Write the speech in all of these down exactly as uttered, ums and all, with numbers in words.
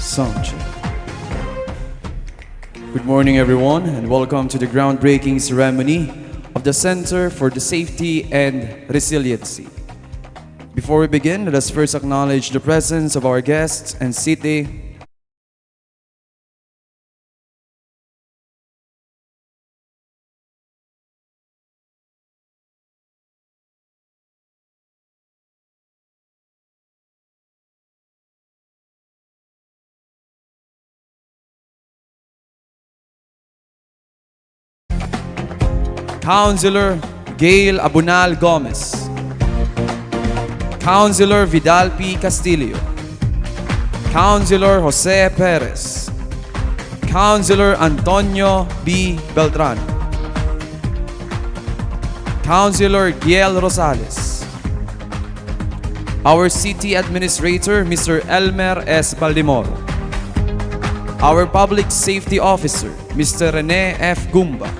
Sound check. Good morning, everyone, and welcome to the groundbreaking ceremony of the Center for the Safety and Resiliency. Before we begin, let us first acknowledge the presence of our guests and city Councilor Gail Abunal Gomez. Councilor Vidal P. Castillo. Councilor Jose Perez. Councilor Antonio B. Beltran. Councilor Giel Rosales. Our City Administrator, Mister Elmer S. Baldemoro. Our Public Safety Officer, Mister Rene F. Gumba.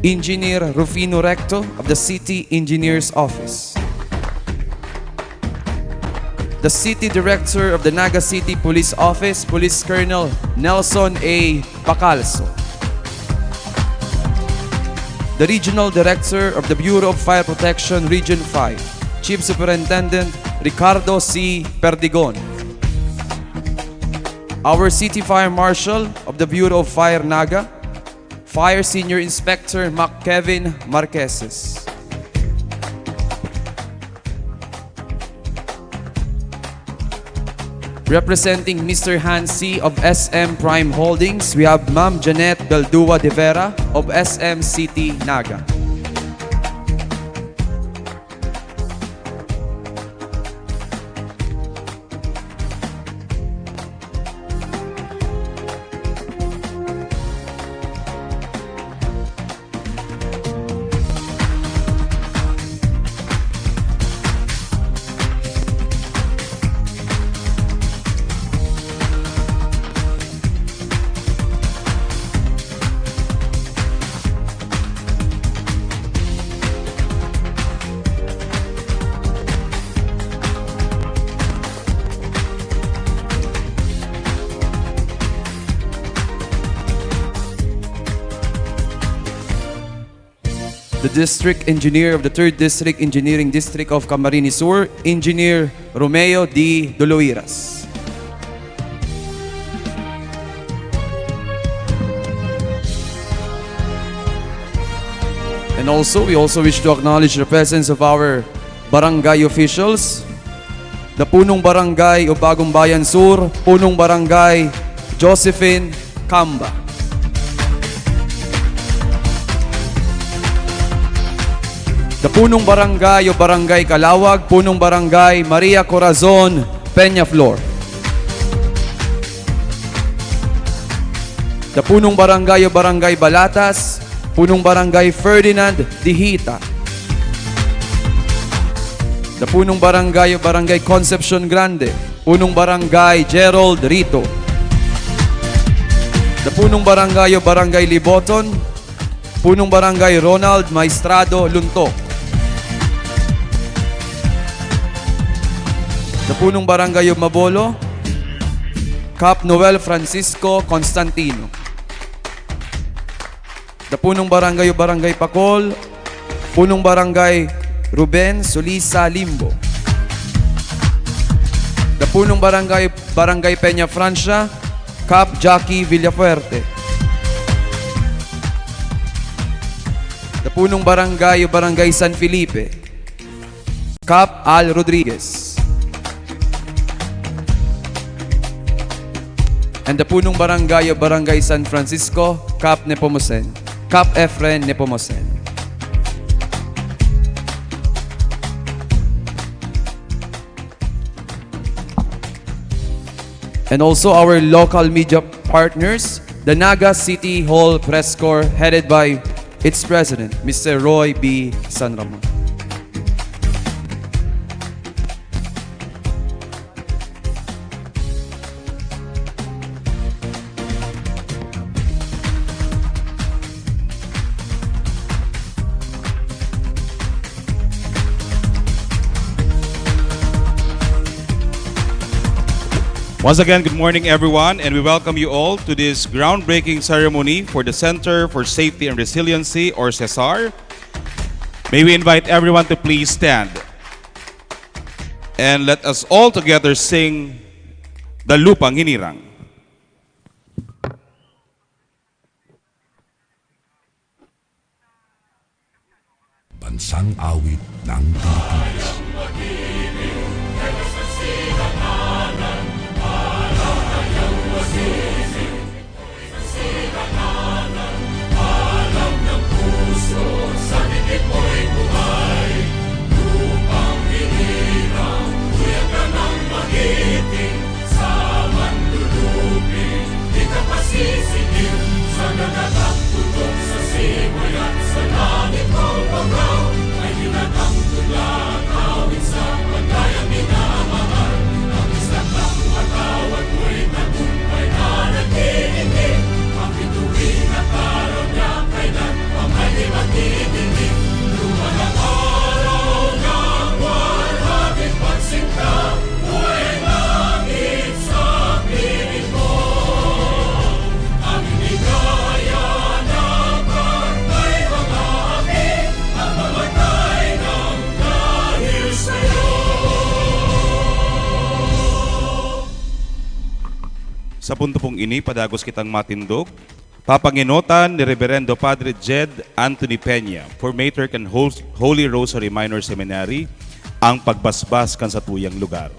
Engineer Rufino Recto of the City Engineer's Office. The City Director of the Naga City Police Office, Police Colonel Nelson A. Bacalso. The Regional Director of the Bureau of Fire Protection Region five, Chief Superintendent Ricardo C. Perdigon. Our City Fire Marshal of the Bureau of Fire Naga, Fire Senior Inspector Mac Kevin Marqueses. Representing Mister Hansi of S M Prime Holdings, we have Ma'am Janet Beldua de Vera of S M City Naga. The District Engineer of the Third District Engineering District of Camarines Sur, Engineer Romeo D. Doloiras. And also, we also wish to acknowledge the presence of our barangay officials, the Punong Barangay of Bagong Bayan Sur, Punong Barangay Josephine Camba. The Punong Barangay of Barangay Calawag, Punong Barangay Maria Corazon Peñaflor. The Punong Barangay of Barangay Balatas, Punong Barangay Ferdinand Dihita. The Punong Barangay of Barangay Concepcion Grande, Punong Barangay Gerald Rito. The Punong Barangay of Barangay Liboton, Punong Barangay Ronald Maestrado Luntok. The Punong Barangay of Mabolo, Cap Noel Francisco Constantino. The Punong Barangay of Barangay Pacol, Punong Barangay Ruben Solisa Limbo. The Punong Barangay, Barangay Peña Francia, Cap Jackie Villafuerte. The Punong Barangay of Barangay San Felipe, Cap Al Rodriguez. And the Punong Barangay of Barangay San Francisco, Cap Nepomucen, Cap Efren Nepomucen. And also our local media partners, the Naga City Hall Press Corps, headed by its president, Mister Roy B. San Ramon. Once again, good morning, everyone, and we welcome you all to this groundbreaking ceremony for the Center for Safety and Resiliency, or CESAR. May we invite everyone to please stand. And let us all together sing the Lupang Hinirang. Bansang awit ng Pilipinas. Sa punto pong ini, padagos kitang matindog. Papangenotan ni Reverendo Padre Jed Anthony Peña, formator kan Hol-, Holy Rosary Minor Seminary, ang pagbasbas kan satuyang lugar.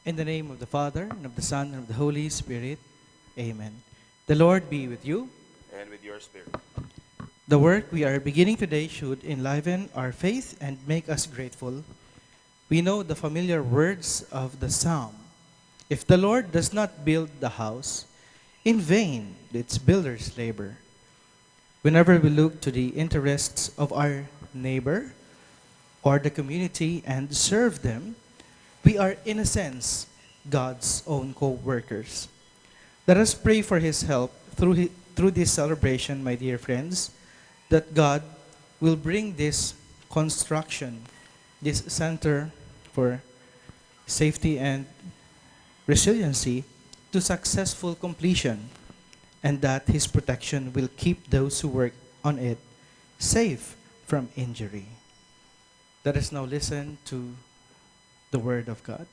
In the name of the Father, and of the Son, and of the Holy Spirit. Amen. The Lord be with you. And with your spirit. The work we are beginning today should enliven our faith and make us grateful. We know the familiar words of the psalm: "If the Lord does not build the house, in vain its builders labor." Whenever we look to the interests of our neighbor or the community and serve them, we are, in a sense, God's own co-workers. Let us pray for His help through, hi- through this celebration, my dear friends, that God will bring this construction, this center for safety and resiliency, to successful completion, and that His protection will keep those who work on it safe from injury. Let us now listen to the Word of God.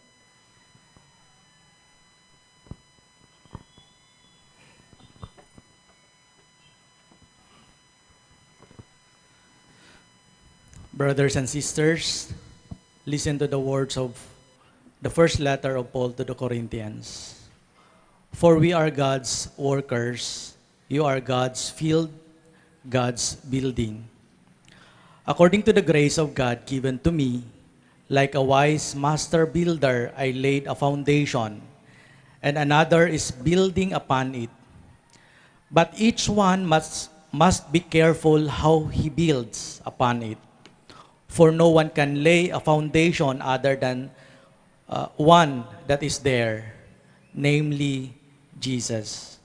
Brothers and sisters, listen to the words of the first letter of Paul to the Corinthians. "For we are God's workers, you are God's field, God's building. According to the grace of God given to me, like a wise master builder, I laid a foundation, and another is building upon it. But each one must, must be careful how he builds upon it. For no one can lay a foundation other than, uh, one that is there, namely Jesus."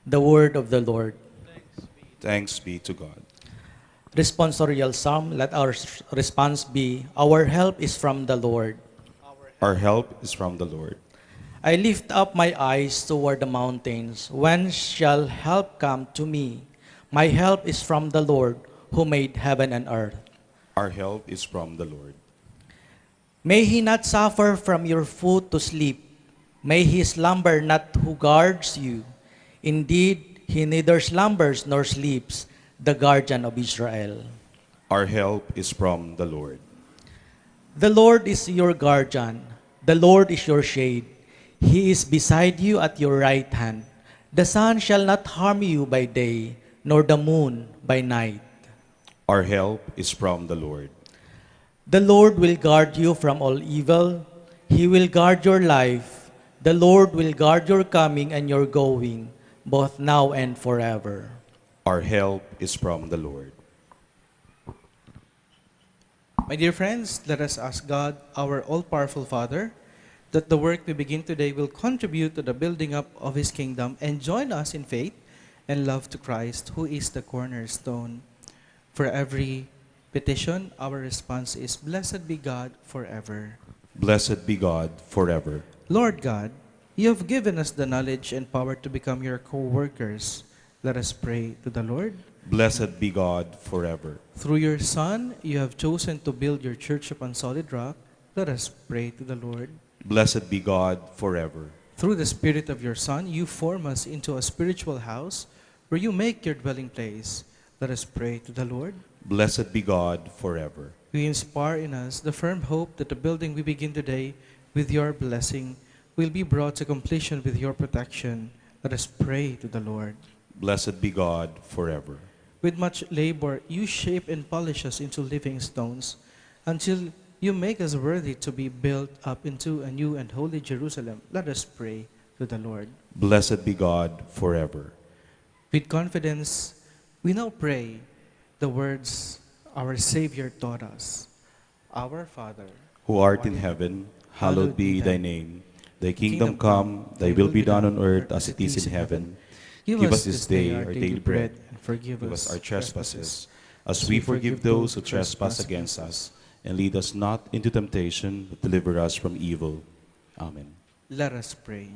The word of the Lord. Thanks be to God. Responsorial Psalm, let our s- response be, "Our help is from the Lord." Our help is from the Lord. I lift up my eyes toward the mountains. Whence shall help come to me? My help is from the Lord, who made heaven and earth. Our help is from the Lord. May he not suffer from your foot to slip. May he slumber not who guards you. Indeed, he neither slumbers nor sleeps, the guardian of Israel. Our help is from the Lord. The Lord is your guardian. The Lord is your shade. He is beside you at your right hand. The sun shall not harm you by day, nor the moon by night. Our help is from the Lord. The Lord will guard you from all evil. He will guard your life. The Lord will guard your coming and your going, both now and forever. Our help is from the Lord. My dear friends, let us ask God, our all-powerful Father, that the work we begin today will contribute to the building up of His kingdom and join us in faith and love to Christ, who is the cornerstone. For every petition, our response is, "Blessed be God forever." Blessed be God forever. Lord God, you have given us the knowledge and power to become your co-workers. Let us pray to the Lord. Blessed be God forever. Through your Son, you have chosen to build your church upon solid rock. Let us pray to the Lord. Blessed be God forever. Through the Spirit of your Son, you form us into a spiritual house where you make your dwelling place. Let us pray to the Lord. Blessed be God forever. You inspire in us the firm hope that the building we begin today with your blessing will be brought to completion with your protection. Let us pray to the Lord. Blessed be God forever. With much labor, you shape and polish us into living stones until you make us worthy to be built up into a new and holy Jerusalem. Let us pray to the Lord. Blessed be God forever. With confidence, we now pray the words our Savior taught us. Our Father, who art in heaven, hallowed be thy name. Thy kingdom come, thy will be done on earth as it is in heaven. Give us this day our daily bread, and forgive us our trespasses, as we forgive those who trespass against us. And lead us not into temptation, but deliver us from evil. Amen. Let us pray.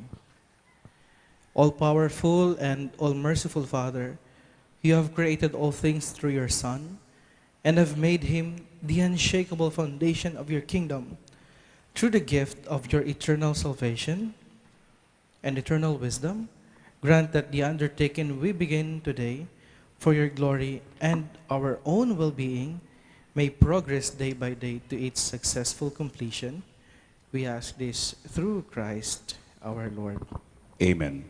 All-powerful and all-merciful Father, you have created all things through your Son and have made him the unshakable foundation of your kingdom. Through the gift of your eternal salvation and eternal wisdom, grant that the undertaking we begin today for your glory and our own well-being may progress day by day to its successful completion. We ask this through Christ our Lord. Amen.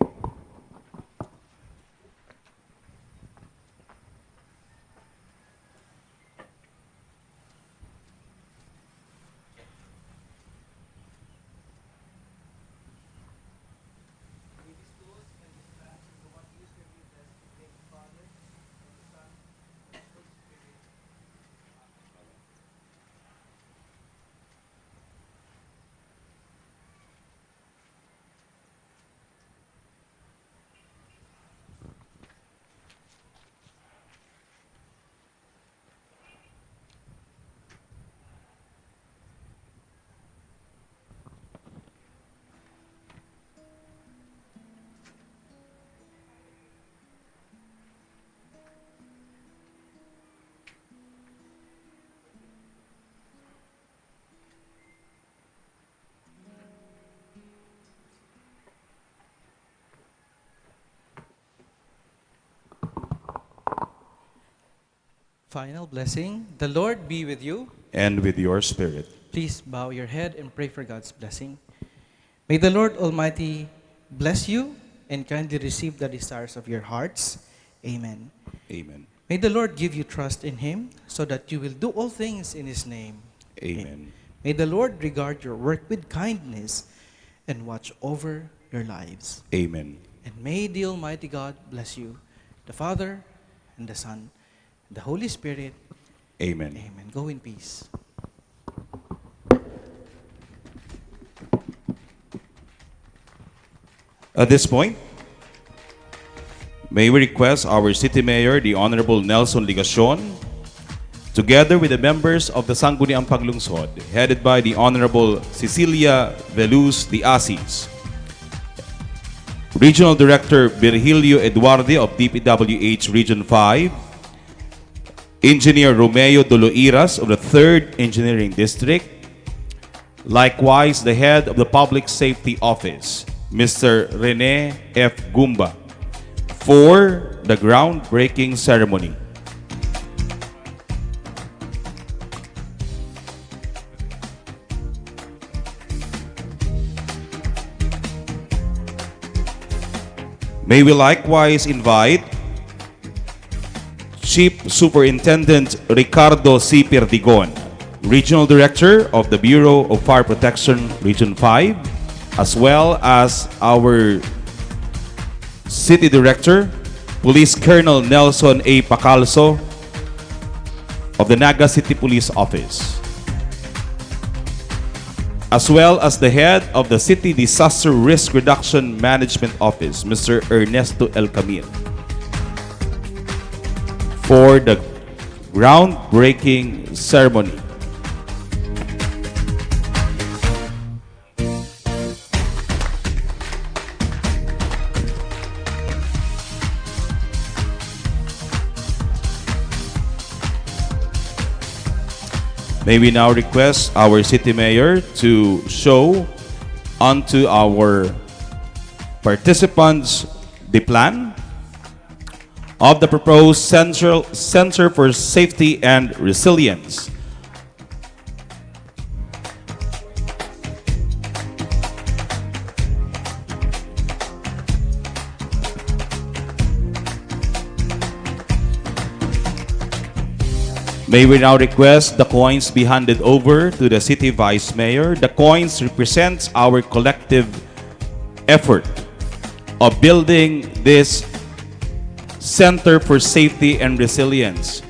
Final blessing. The Lord be with you. And with your spirit. Please bow your head and pray for God's blessing. May the Lord Almighty bless you and kindly receive the desires of your hearts. Amen. Amen. May the Lord give you trust in Him so that you will do all things in His name. Amen. May the Lord regard your work with kindness and watch over your lives. Amen. And may the Almighty God bless you, the Father, and the Son, and the Holy Spirit. Amen. Amen. Go in peace. At this point, may we request our City Mayor, the Honorable Nelson Legacion, together with the members of the Sangguniang Paglungsod, headed by the Honorable Cecilia Veluz de Asis, Regional Director Virgilio Eduardi of D P W H Region five, Engineer Romeo Doloiras of the Third Engineering District, likewise the head of the Public Safety Office, Mister Rene F. Gumba, for the groundbreaking ceremony. May we likewise invite Chief Superintendent Ricardo C. Perdigon, Regional Director of the Bureau of Fire Protection Region five, as well as our City Director, Police Colonel Nelson A. Pacalso of the Naga City Police Office. as well as the head of the City Disaster Risk Reduction Management Office, Mister Ernesto El Camil, for the groundbreaking ceremony. May we now request our city mayor to show unto our participants the plan of the proposed Central Center for Safety and Resilience. May we now request the coins be handed over to the city vice mayor. The coins represents our collective effort of building this Center for Safety and Resilience.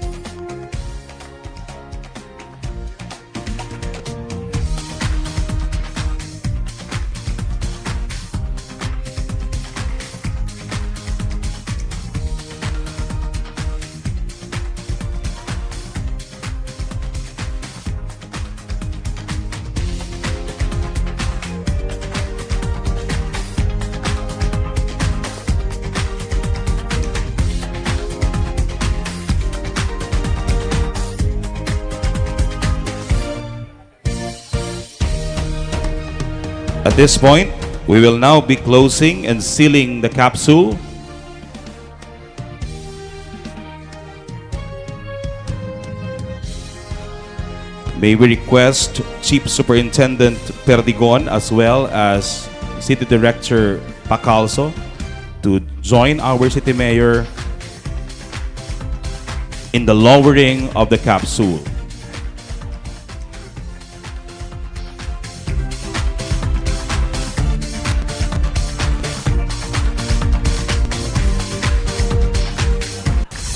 At this point, we will now be closing and sealing the capsule. May we request Chief Superintendent Perdigon as well as City Director Pacalso to join our City Mayor in the lowering of the capsule.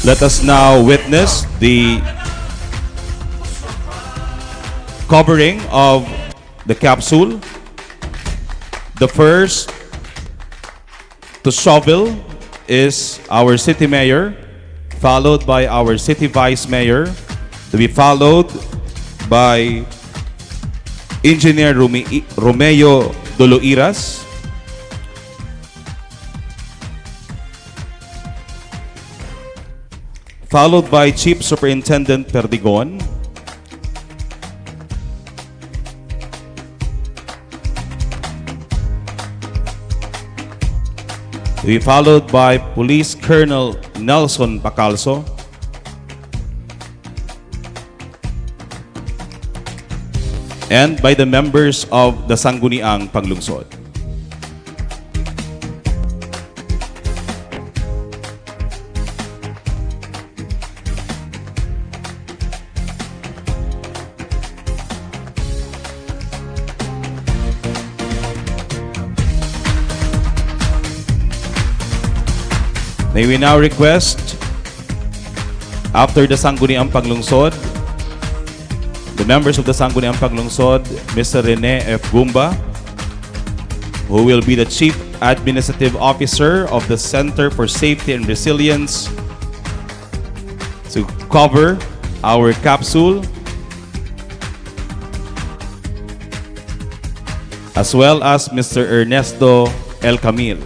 Let us now witness the covering of the capsule. The first to shovel is our city mayor, followed by our city vice mayor, to be followed by Engineer Rome-, Romeo Doloiras, followed by Chief Superintendent Perdigon, to be followed by Police Colonel Nelson Pacalso and by the members of the Sangguniang Panglungsod. May we now request, after the Sangguniang Panglungsod, the members of the Sangguniang Panglungsod, Mister Rene F. Gumba, who will be the Chief Administrative Officer of the Center for Safety and Resilience, to cover our capsule, as well as Mister Ernesto El Camil.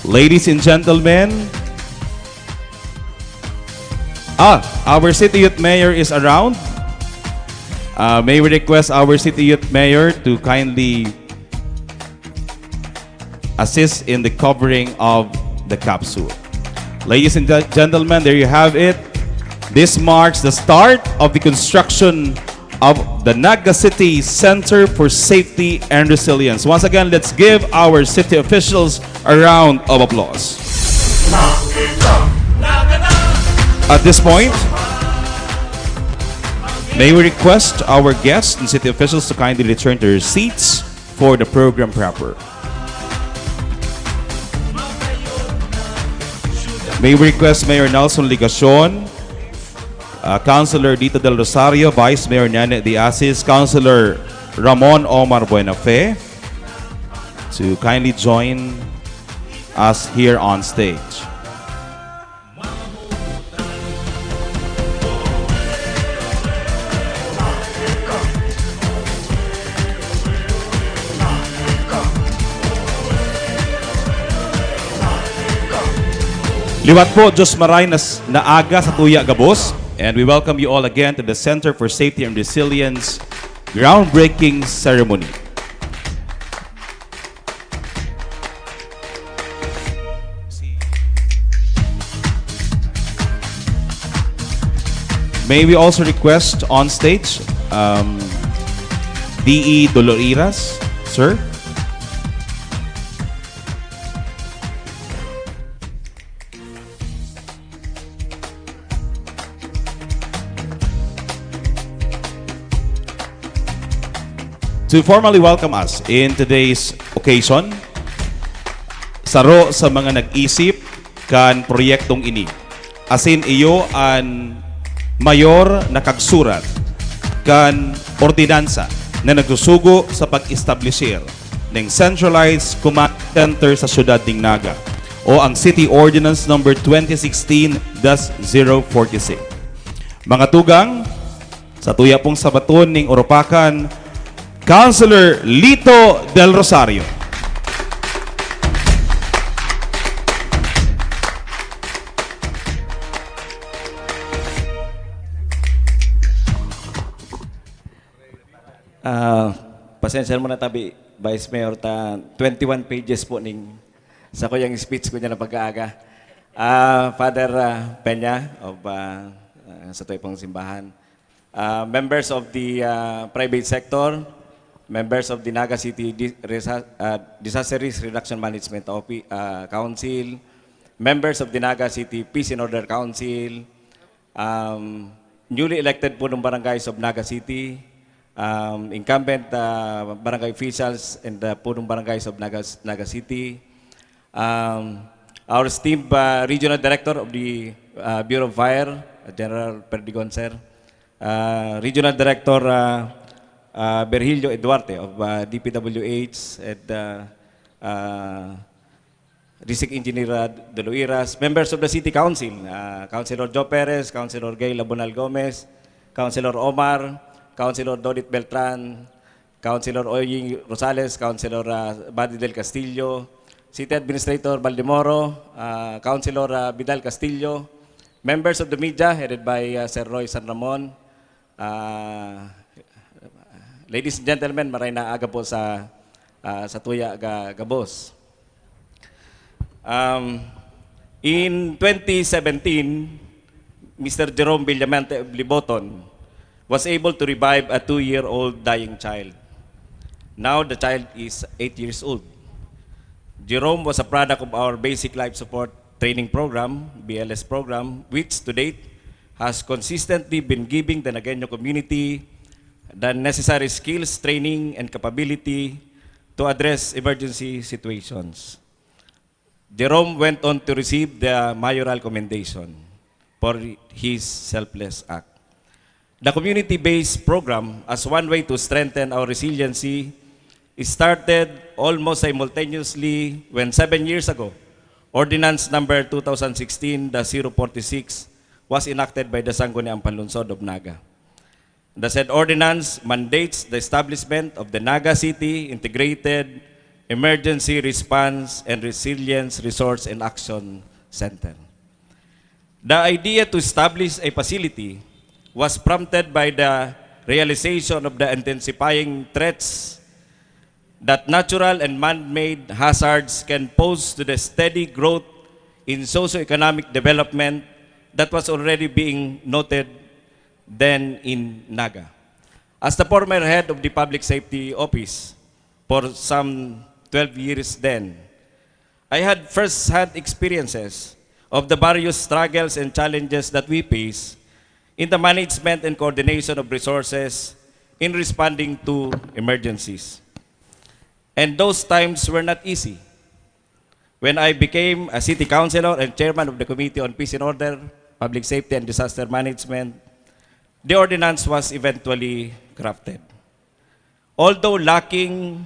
Ladies and gentlemen, ah, our City Youth Mayor is around. Uh, may we request our City Youth Mayor to kindly assist in the covering of the capsule. Ladies and gen-, gentlemen, there you have it. This marks the start of the construction of the Naga City Center for Safety and Resilience. Once again, let's give our city officials a round of applause. At this point, may we request our guests and city officials to kindly return to their seats for the program proper. May we request Mayor Nelson Legacion, uh, Councilor Dito Del Rosario, Vice Mayor Nene de Asis, Councilor Ramon Omar Buenafe to kindly join us here on stage. Liwat po, Diyos maray na s-, na aga sa tuya gabos, and we welcome you all again to the Center for Safety and Resilience groundbreaking ceremony. May we also request on stage, um, D E Doloriras, sir? To formally welcome us in today's occasion, saro sa mga nag-isip kan proyektong ini, asin iyo an mayor na kagsurat kan ordinansa na nagsusugo sa pag-establishir ning Centralized Command Center sa siyudad ning Naga, o ang City Ordinance Number twenty sixteen dash zero forty-six. Mga tugang, sa tuya pong sabaton ning urupakan, Councilor Lito Del Rosario. Ah, pasensya mo na tabi, Vice Mayor, ta twenty-one pages po ning sa kuyang speech ko niya na pag-aaga. Ah, Father, ah, Peña of, ah, ah, sa tuya pong simbahan, ah, members of the, ah, private sector, members of the Naga City Di-, Resa-, ah, Disaster Risk Reduction Management Offi-, ah, Council, members of the Naga City Peace and Order Council, um, newly elected punong barangays of Naga City, um, incumbent, ah, barangay officials and the punong barangays of Naga, Naga City, um, our esteemed, ah, Regional Director of the, ah, Bureau of Fire, General Perdigon, sir, ah, Regional Director, ah, ah, Virgilio Eduarte of, ah, D P W H, and, ah, ah, District Engineer, ah, Doloiras, members of the City Council, ah, Councilor Joe Perez, Councilor Gay Labonal Gomez, Councilor Omar, Councilor Dodit Beltran, Councilor Oying Rosales, Councilor, ah, Buddy Del Castillo, City Administrator Baldemoro, ah, Councilor, ah, Vidal Castillo, members of the media headed by, ah, Sir Roy San Ramon, ah, ladies and gentlemen, maray na aga po sa, ah, sa tuya ga-, gabos. Um, in twenty seventeen, Mister Jerome Villamente of Liboton was able to revive a two-year-old dying child. Now the child is eight years old. Jerome was a product of our Basic Life Support Training Program, B L S program, which to date has consistently been giving the Nagueño community the necessary skills, training, and capability to address emergency situations. Jerome went on to receive the mayoral commendation for his selfless act. The community-based program, as one way to strengthen our resiliency, started almost simultaneously when seven years ago, Ordinance Number two thousand sixteen dash zero forty-six was enacted by the Sangguniang Panlungsod of Naga. The said ordinance mandates the establishment of the Naga City Integrated Emergency Response and Resilience Resource and Action Center. The idea to establish a facility was prompted by the realization of the intensifying threats that natural and man-made hazards can pose to the steady growth in socio-economic development that was already being noted then in Naga. As the former head of the Public Safety Office for some twelve years then, I had first-hand experiences of the various struggles and challenges that we face in the management and coordination of resources in responding to emergencies. And those times were not easy. When I became a city councilor and chairman of the Committee on Peace and Order, Public Safety and Disaster Management, the ordinance was eventually crafted. Although lacking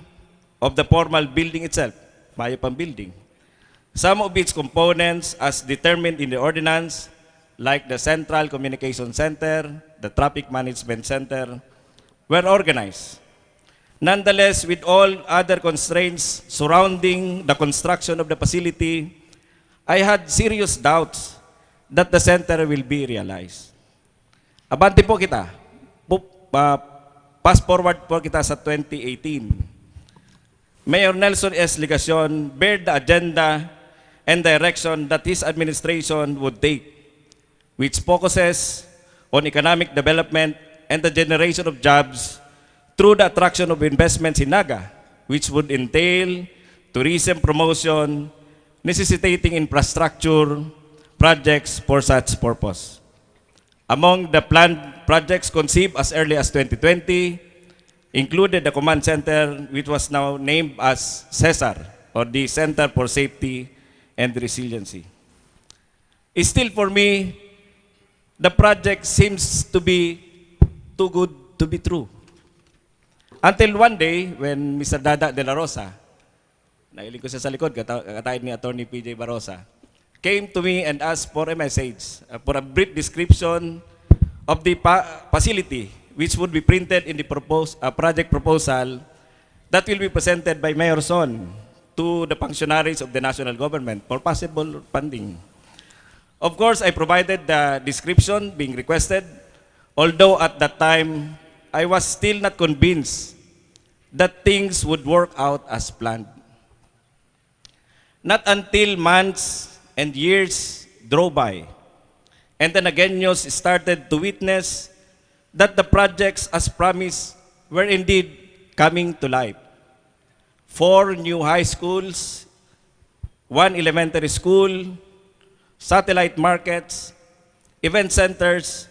of the formal building itself, mayo pang building, some of its components as determined in the ordinance, like the Central Communication Center, the Traffic Management Center, were organized. Nonetheless, with all other constraints surrounding the construction of the facility, I had serious doubts that the center will be realized. Abante po kita. Pu-, ah, fast forward po kita sa twenty eighteen. Mayor Nelson S. Legacion bared the agenda and direction that his administration would take, which focuses on economic development and the generation of jobs through the attraction of investments in Naga, which would entail tourism promotion, necessitating infrastructure projects for such purpose. Among the planned projects conceived as early as twenty twenty, included the command center, which was now named as CESAR, or the Center for Safety and Resiliency. Still, for me, the project seems to be too good to be true. Until one day, when Mister Dada de la Rosa, nahiling ko siya sa likod, kata-, kataid ni Attorney P J Barosa, came to me and asked for a message, uh, for a brief description of the pa-, facility which would be printed in the propose-, uh, project proposal that will be presented by Mayor Son to the functionaries of the national government for possible funding. Of course, I provided the description being requested, although at that time, I was still not convinced that things would work out as planned. Not until months and years drove by, and the Nagueños started to witness that the projects as promised were indeed coming to life. Four new high schools, one elementary school, satellite markets, event centers,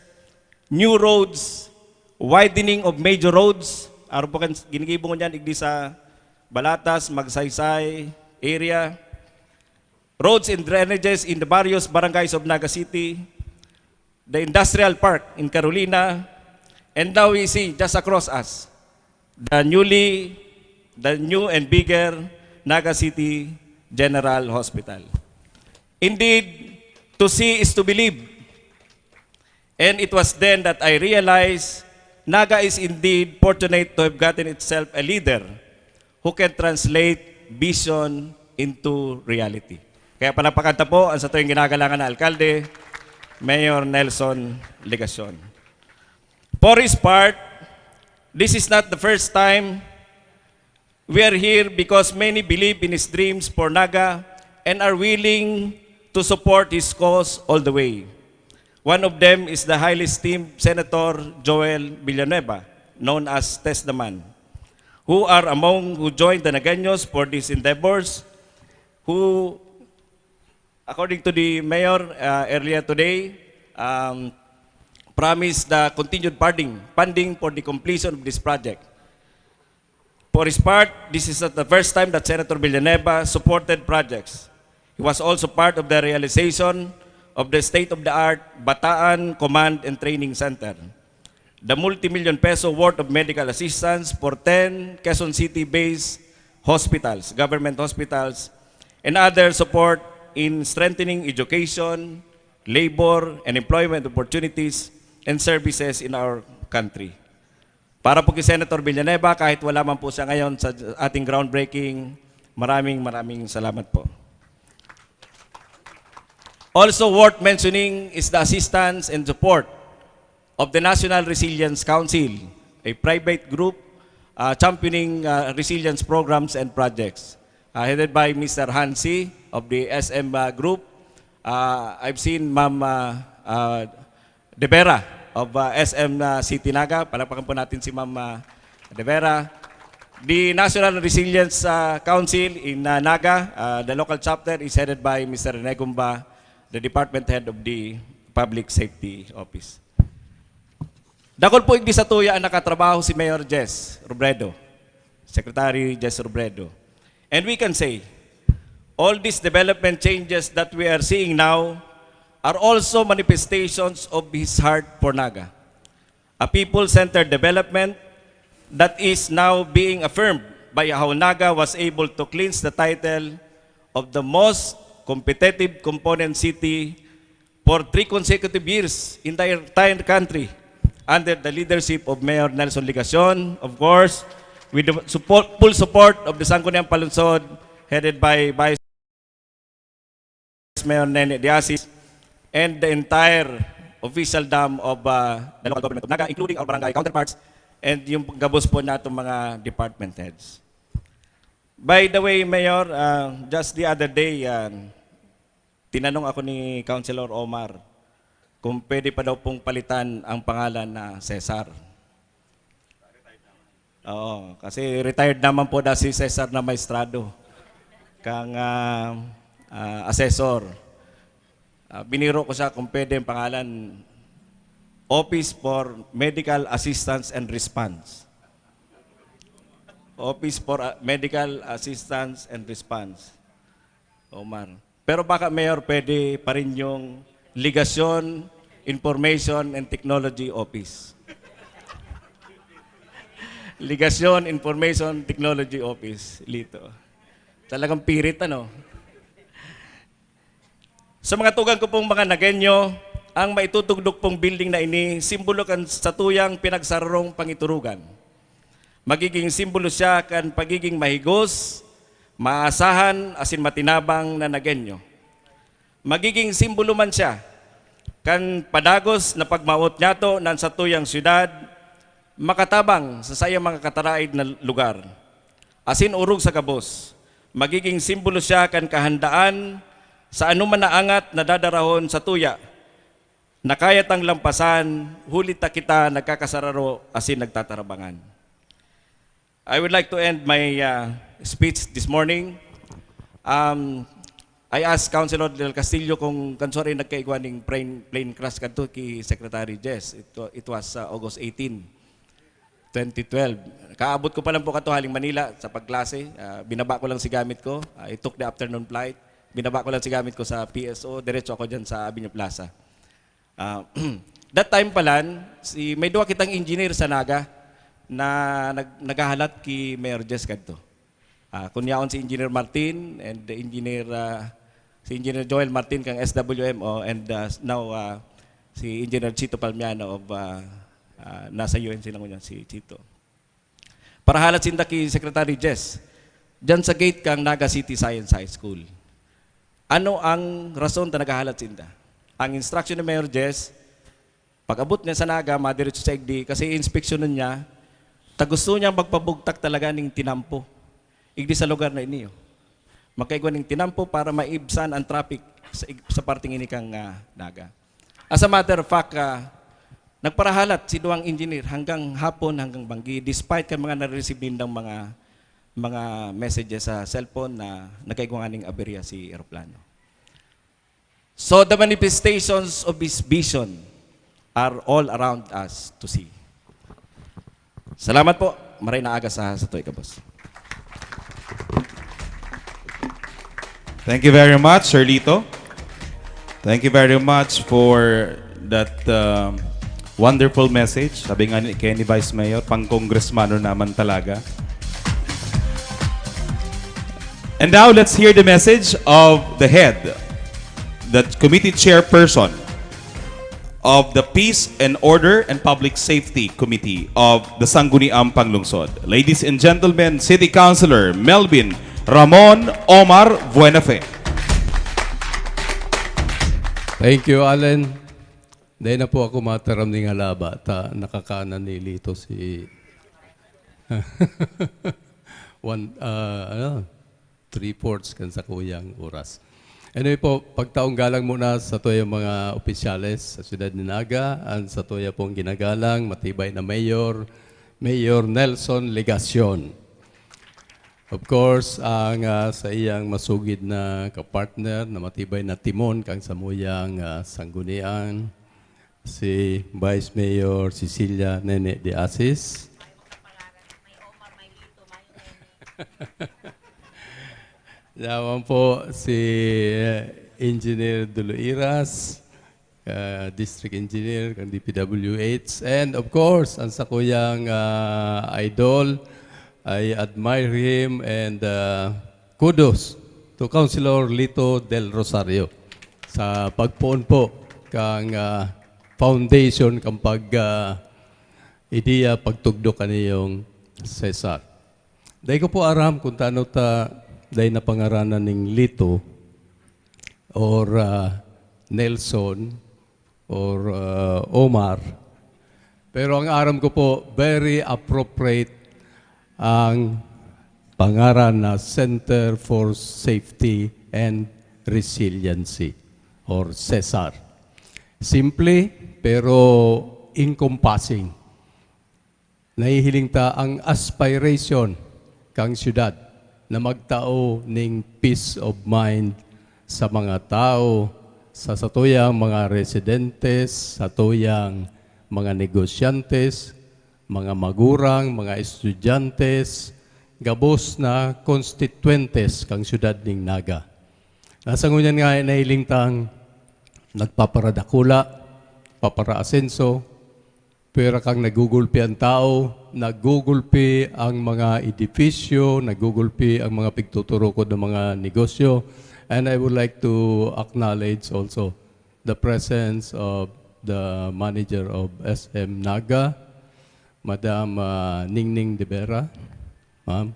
new roads, widening of major roads. Arog po kan ginigibo ngunyan, igdi sa Balatas, Magsaysay area. Roads and drainages in the various barangays of Naga City, the industrial park in Carolina, and now we see just across us, the newly, the new and bigger Naga City General Hospital. Indeed, to see is to believe. And it was then that I realized Naga is indeed fortunate to have gotten itself a leader who can translate vision into reality. Kaya palakpakan ta po ang satuyang ginagalangan na alkalde, Mayor Nelson Legacion. For his part, this is not the first time. We are here because many believe in his dreams for Naga and are willing to support his cause all the way. One of them is the highly esteemed Senator Joel Villanueva, known as Tess the Man, who are among who joined the Nagueños for these endeavors, who, according to the mayor, uh, earlier today, um, promised the continued funding, funding for the completion of this project. For his part, this is not the first time that Senator Villanueva supported projects. He was also part of the realization of the state-of-the-art Bataan Command and Training Center, the multi-million peso worth of medical assistance for ten Quezon City-based hospitals, government hospitals, and other support in strengthening education, labor, and employment opportunities and services in our country. Para po kay Senator Villanueva, kahit wala man po siya ngayon sa ating groundbreaking, maraming, maraming salamat po. Also worth mentioning is the assistance and support of the National Resilience Council, a private group, uh, championing, uh, resilience programs and projects, uh, headed by Mister Hansi of the S M, uh, Group. Uh, I've seen Ma'am, uh, uh, De Vera of, uh, S M, uh, City Naga. Palakpakan po natin si Ma'am, uh, De Vera. The National Resilience, uh, Council in, uh, Naga, uh, the local chapter is headed by Mister Rene Gumba, the department head of the Public Safety Office. Dakul po igdi satuya an nakatrabaho si Mayor Jess Robredo, Secretary Jess Robredo. And we can say, All these development changes that we are seeing now are also manifestations of his heart for Naga. A people-centered development that is now being affirmed by how Naga was able to clinch the title of the most competitive component city for three consecutive years in the entire country under the leadership of Mayor Nelson Legacion, of course, with the support, full support of the Sangguniang Panlungsod headed by Vice Mayor Nene de Asis and the entire officialdom of uh, the local government of Naga, including our barangay counterparts and yung gabos po natong mga department heads. By the way, Mayor, uh, just the other day, uh, tinanong ako ni Councilor Omar kung pwede pa daw pong palitan ang pangalan na Cesar. Oo, kasi retired naman po na si Cesar na maestrado kang ah, ah, assessor. Ah, biniro ko siya kung pwede ang pangalan, Office for Medical Assistance and Response. Office for ah, Medical Assistance and Response. Omar. Pero baka, Mayor, pwede pa rin yung Ligasyon, Information and Technology Office. Ligasyon, Information, Technology Office, Lito. Talagang pirit, ano? Sa mga tugang ko pong mga Nagenyo, ang maitutugdok pong building na ini, simbolo kan satuyang pinagsararong pangiturugan. Magiging simbolo siya kan pagiging mahigos, maasahan, asin matinabang na Nagenyo. Magiging simbolo man siya kan padagos na pagmawot niyato nan satuyang syudad, makatabang sa saiyang mga kataraid na lugar. Asin orog sa gabos, magiging simbolo siya kan kahandaan sa anoman na angat na dadarahon satuya na kaya tang lampasan, huli ta kita nagkakasararo asin nagtatarabangan. I would like to end my uh, speech this morning. Um, I asked Councilor Del Castillo kung kansuarin nagkaigwa ning plane, plane crash kadto ki Secretary Jess. It, wa- it was uh, August eighteen, twenty twelve. Kaabot ko pa lang po kadto haling Manila sa pagklase. Ah, binaba ko lang si gamit ko. I took the afternoon flight. Binaba ko lang si gamit ko sa P S O. Diretso ako dyan sa Avenue Plaza. Ah, that time pa lang, si, may duwa kitang engineer sa Naga na nag, naghahalat ki Mayor Jess kadto. Ah, kun yaon si Engineer Martin and the Engineer, ah, si Engineer Joel Martin kang S W M O and ah, now ah, si Engineer Chito Palmiano of ah, ah, nasa U N C lang ngunyan si Chito. Parahalat sinda ki Secretary Jess, dyan sa gate kang Naga City Science High School. Ano ang rason ta naghahalat sinda? Ang instruction ni Mayor Jess, pag-abot niya sa Naga, madiretso sa igdi, kasi inspeksyonan niya, ta gusto niyang magpabugtak talaga ning tinampo. Igdi sa lugar na ini, oh. Magkaigwa ning tinampo para maibsan ang traffic sa, ig- sa parting ini kang ah, Naga. As a matter of fact, ah, nagparahalat si duwang engineer hanggang hapon, hanggang banggi, despite kan mga nare-receive nindang mga, mga messages sa cellphone na nagkaigwa nga ning aberya si eroplano. So the manifestations of his vision are all around us to see. Salamat po. Maray na aga sa satoy gabos. Thank you very much, Sir Lito. Thank you very much for that um, wonderful message. Sabi nga ni Kenny Vice Mayor, pang congressman naman talaga. And now, let's hear the message of the head, the committee chairperson of the Peace and Order and Public Safety Committee of the Sangguniang Panglungsod. Ladies and gentlemen, City Councilor Melvin Ramon Omar Buenafe. Thank you, Allen. Dahil na po ako mataram ni nga laba, ta nakakanan ni Lito si one, ah, ano, three-fourths kan sakuyang oras. Anyway po, pagtaong galang muna sa tuyang mga opisyales sa siyudad ni Naga, ang sa tuya pong ginagalang, matibay na mayor, Mayor Nelson Legacion. Of course, ang ah, sa iyang masugid na kapartner na matibay na timon kang samuyang ah, sanggunian, si Vice Mayor Cecilia Nene de Asis. Yaman po si, eh, Engineer Duluiras, ah, District Engineer kan D P W H. And of course, ang sakuyang, ah, idol, I admire him and, ah, kudos to Councilor Lito Del Rosario sa pagpoon po kang, ah, foundation kang pag, ah, ideya pagtugdok kaniyong Cesar. Dai ko po aram kung tano ta dai na pangaranan ning Lito or, ah, Nelson or, ah, Omar. Pero ang aram ko po, very appropriate ang pangaran na Center for Safety and Resiliency or CESAR. Simple pero encompassing. Nahihiling ta ang aspiration kang syudad na magtao ning peace of mind sa mga tao, sa satuyang mga residentes, satuyang mga negosyantes, mga magurang, mga estudyante, gabos na konstituyentes kan syudad nin Naga. Nasa ngunyan nga nahiling tang nagpaparadakula, paparaasenso, pero kang nagugulpi ang tao, nagugulpi ang mga edipisyo, nagugulpi ang mga pigtuturukod ng mga negosyo. And I would like to acknowledge also the presence of the manager of S M Naga, Madam, ah, Ningning de Vera. Ma'am.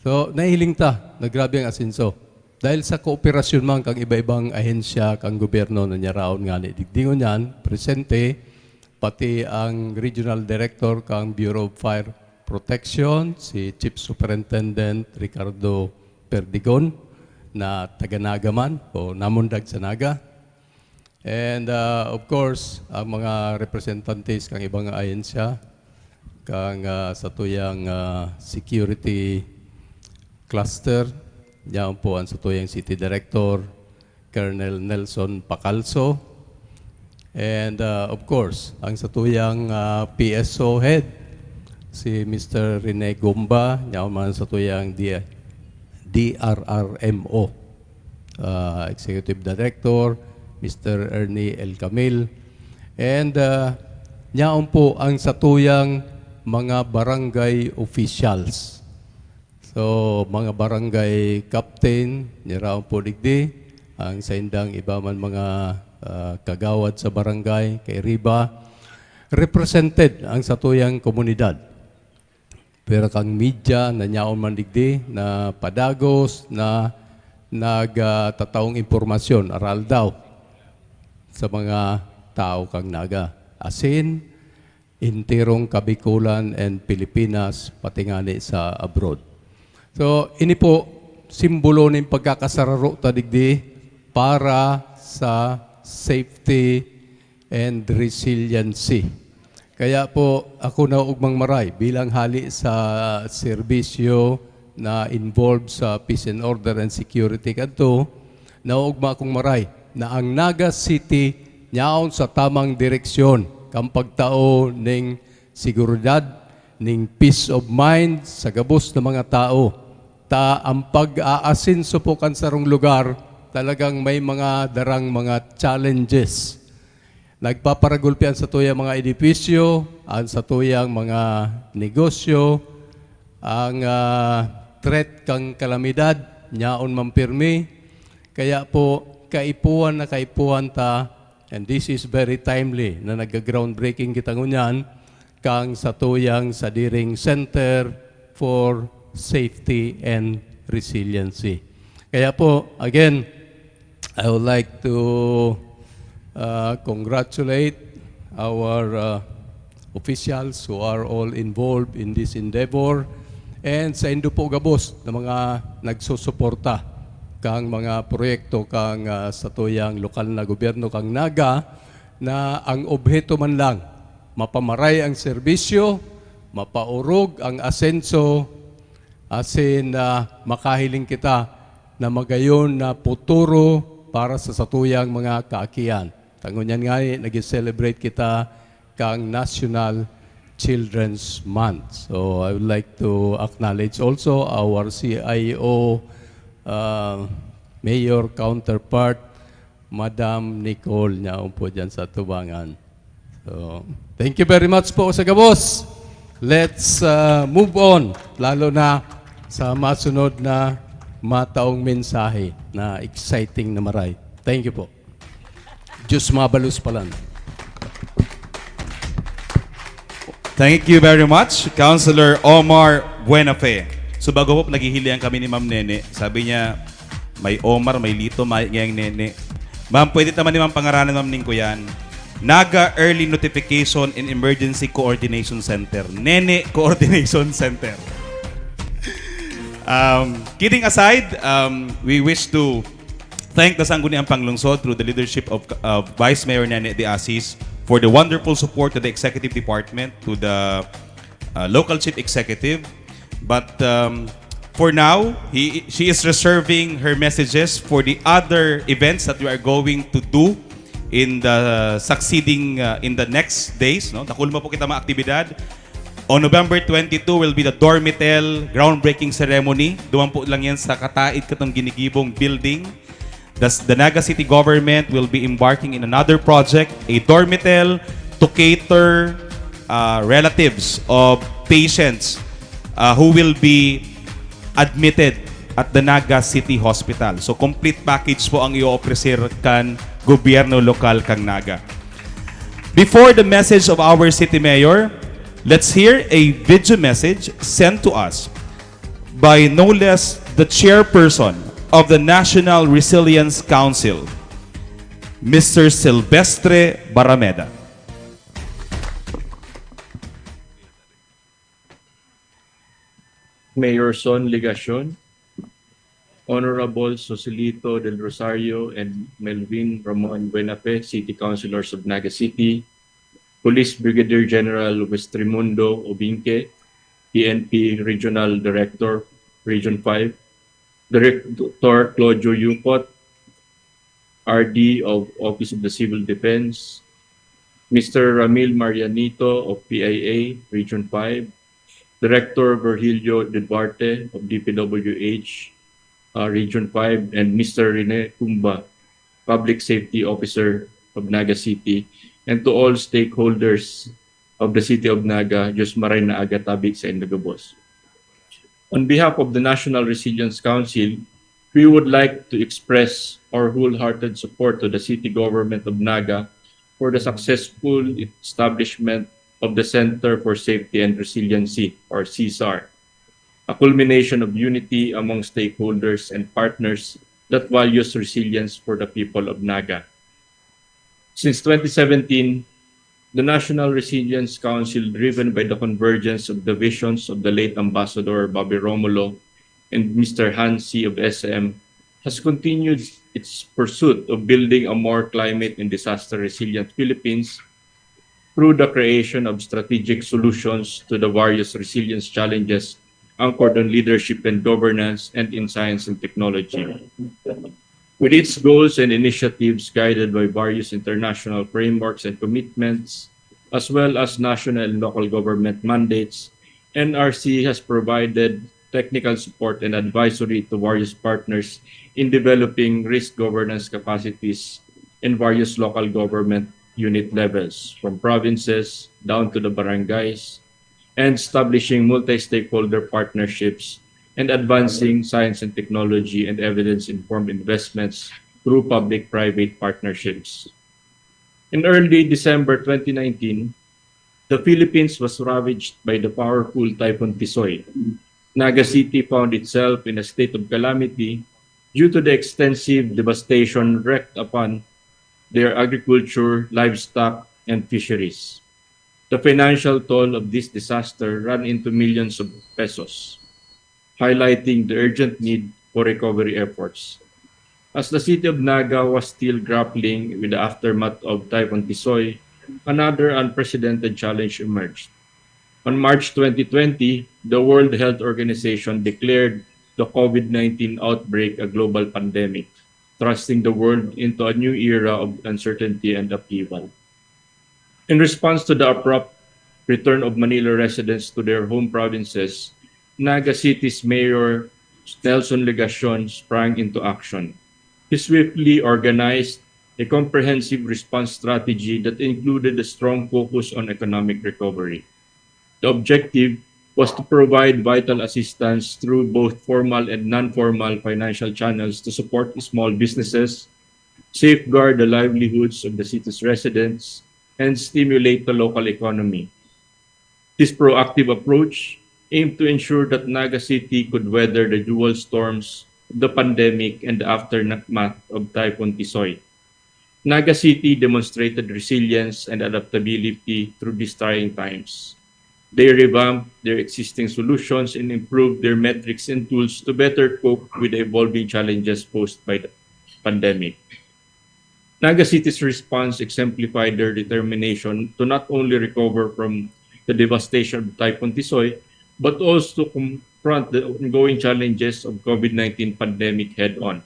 So, nahiling ta na grabe ang asenso. Dahil sa kooperasyon man kang iba-ibang ahensya kang gobyerno na nyaraon ngani digdi ngunyan, presente, pati ang Regional Director kang Bureau of Fire Protection, si Chief Superintendent Ricardo Perdigon, na taga Naga man o namundag sa Naga. And, ah, of course, ang mga representantes kang ibang ahensya, kang, ah, satuyang, ah, security cluster, yaon po ang satuyang city director, Colonel Nelson Pacalso. And, ah, of course, ang satuyang, ah, P S O head, si Mister Rene Gomba, yaon man satuyang D-, D R R M O, ah, Executive Director, Mister Ernie El Camil. And, ah, yaon po ang satuyang mga barangay officials. So, mga barangay captain, nyaraon po digdi, ang saindang iba man mga, ah, kagawad sa barangay, kairiba, represented ang satuyang komunidad. Pero kang media na nyaon man digdi, na padagos, na nag, ah, tataong impormasyon, aral daw, sa mga tao kang Naga. Asin, enterong Kabikulan and Pilipinas, pati ngani sa abroad. So, ini po, simbolo nin pagkakasararo ta digdi para sa safety and resiliency. Kaya po, ako naugmang maray bilang hali sa serbisyo na involved sa peace and order and security kadto, naugma akong maray na ang Naga City nyaon sa tamang direksyon kan pagtao ning seguridad, ning peace of mind sa gabos na mga tao. Ta ang pag-aasenso po kan sarong lugar, talagang may mga darang mga challenges. Nagpaparagulpi an satuyang mga edipisyo, an satuyang mga negosyo, ang, ah, threat kan kalamidad, nyaon man pirmi. Kaya po, kaipuhan na kaipuhan ta, and this is very timely, na nagga-groundbreaking kita ngunyan, kang satuyang sadiring Center for Safety and Resiliency. Kaya po, again, I would like to, uh, congratulate our, uh, officials who are all involved in this endeavor, and saindo po gabos na mga nagsusuporta kang mga proyekto kang, uh, satuyang lokal na gobyerno kang Naga, na ang obheto man lang, mapamaray ang serbisyo, mapaorog ang asenso, asin, ah, makahiling kita na magayon na futuro para sa satuyang mga kaakian. Ta ngunyan ngani, nag-celebrate kita kang National Children's Month. So I would like to acknowledge also our C I O, uh, mayor counterpart, Madam Nicole, nyaon po dyan sa tubangan. So, thank you very much po sa gabos. Let's uh, move on, lalo na sa masunod na mataong mensahe na exciting na maray. Thank you po. Diyos mabalos palan. Thank you very much, Councilor Omar Buenafe. So bago po, naghihilihan kami ni Ma'am Nene. Sabi niya, may Omar, may Lito, may ngayang Nene. Ma'am, pwede naman ni Ma'am pangaranan, Ma'am Ning ko yan. Naga Early Notification and Emergency Coordination Center. Nene Coordination Center. Um, kidding aside, um, we wish to thank the Sangguniang Panglungsod through the leadership of uh, Vice Mayor Nene de Asis for the wonderful support to the executive department, to the uh, local chief executive. But um, for now, he, she is reserving her messages for the other events that we are going to do in the succeeding, uh, in the next days. No? Nakulma po kita mga aktibidad. On November twenty-two will be the Dormitel groundbreaking ceremony. Duman po lang yan sa kataid katong ginigibong building. The, the Naga City government will be embarking in another project, a Dormitel to cater uh, relatives of patients uh, who will be admitted at the Naga City Hospital. So complete package po ang i-offer kan gobyerno lokal kang Naga. Before the message of our city mayor, let's hear a video message sent to us by no less the chairperson of the National Resilience Council, Mister Silvestre Barameda. Mayor Son Legacion, Honorable Joselito Del Rosario and Melvin Ramon Buenafe, City Councilors of Naga City, Police Brigadier General Westrimundo Obinque, P N P Regional Director, Region five, Director Claudio Yucot, R D of Office of the Civil Defense, Mister Ramil Marianito of P I A Region five, Director Virgilio Duarte of D P W H uh, Region five, and Mister Rene Cumba, Public Safety Officer of Naga City, and to all stakeholders of the City of Naga, Diyos maray na aga tabi sa inyo gabos. On behalf of the National Resilience Council, we would like to express our wholehearted support to the City Government of Naga for the successful establishment of the Center for Safety and Resiliency, or CSAR, a culmination of unity among stakeholders and partners that values resilience for the people of Naga. Since twenty seventeen, the National Resilience Council, driven by the convergence of the visions of the late Ambassador Bobby Romulo and Mister Hansi of S M, has continued its pursuit of building a more climate and disaster resilient Philippines through the creation of strategic solutions to the various resilience challenges anchored on leadership and governance and in science and technology. With its goals and initiatives guided by various international frameworks and commitments, as well as national and local government mandates, N R C has provided technical support and advisory to various partners in developing risk governance capacities in various local government unit levels, from provinces down to the barangays, and establishing multi-stakeholder partnerships and advancing science and technology and evidence-informed investments through public-private partnerships. In early December twenty nineteen, the Philippines was ravaged by the powerful Typhoon Tisoy. Naga City found itself in a state of calamity due to the extensive devastation wreaked upon their agriculture, livestock, and fisheries. The financial toll of this disaster ran into millions of pesos, highlighting the urgent need for recovery efforts. As the city of Naga was still grappling with the aftermath of Typhoon Tisoy, another unprecedented challenge emerged. On March twenty twenty, the World Health Organization declared the COVID nineteen outbreak a global pandemic, thrusting the world into a new era of uncertainty and upheaval. In response to the abrupt return of Manila residents to their home provinces, Naga City's Mayor Nelson Legacion sprang into action. He swiftly organized a comprehensive response strategy that included a strong focus on economic recovery. The objective was to provide vital assistance through both formal and non-formal financial channels to support small businesses, safeguard the livelihoods of the city's residents, and stimulate the local economy. This proactive approach aimed to ensure that Naga City could weather the dual storms of the pandemic and the aftermath of Typhoon Tisoy. Naga City demonstrated resilience and adaptability through these trying times. They revamped their existing solutions and improved their metrics and tools to better cope with the evolving challenges posed by the pandemic. Naga City's response exemplified their determination to not only recover from the devastation of Typhoon Tisoy, but also to confront the ongoing challenges of COVID nineteen pandemic head-on.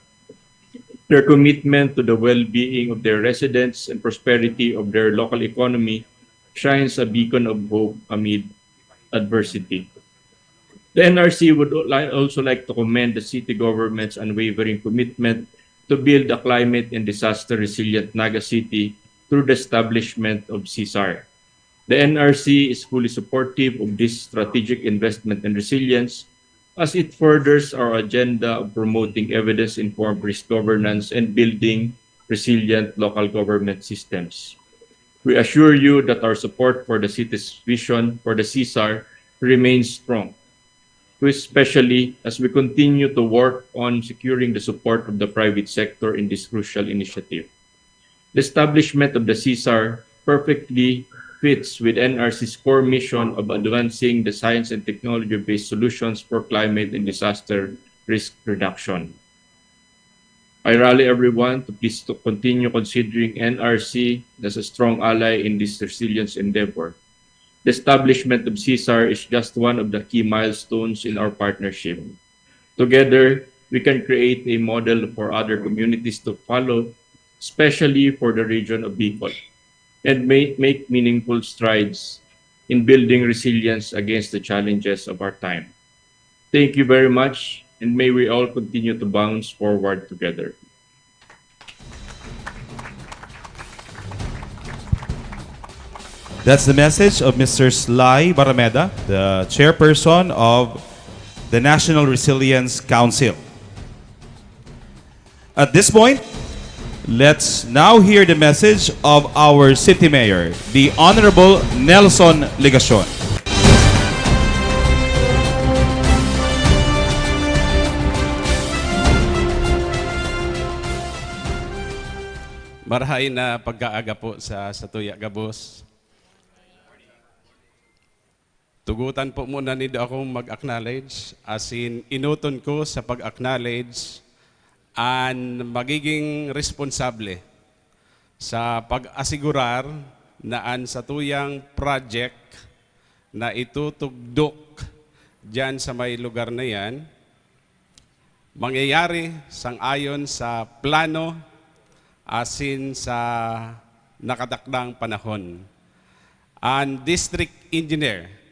Their commitment to the well-being of their residents and prosperity of their local economy shines a beacon of hope amid adversity. The N R C would li-, also like to commend the city government's unwavering commitment to build a climate and disaster resilient Naga City through the establishment of CESAR. The N R C is fully supportive of this strategic investment in resilience as it furthers our agenda of promoting evidence-informed risk governance and building resilient local government systems. We assure you that our support for the city's vision for the CESAR remains strong, especially as we continue to work on securing the support of the private sector in this crucial initiative. The establishment of the CESAR perfectly fits with N R C's core mission of advancing the science and technology-based solutions for climate and disaster risk reduction. I rally everyone to please to continue considering N R C as a strong ally in this resilience endeavor. The establishment of CESAR is just one of the key milestones in our partnership. Together, we can create a model for other communities to follow, especially for the region of Bicol, and may, make meaningful strides in building resilience against the challenges of our time. Thank you very much, and may we all continue to bounce forward together. That's the message of Mister Sly Barrameda, the chairperson of the National Resilience Council. At this point, let's now hear the message of our city mayor, the Honorable Nelson Legacion. Marahay na pagkaaga po sa satuya gabos. Tugutan po muna nindo akong mag-acknowledge, as in, inuton ko sa pag-acknowledge an magiging responsable sa pag-asigurar na an satuyang project na itutugdok diyan sa may lugar na yan, mangyayari sang-ayon sa plano asin sa nakatakdang panahon. An District Engineer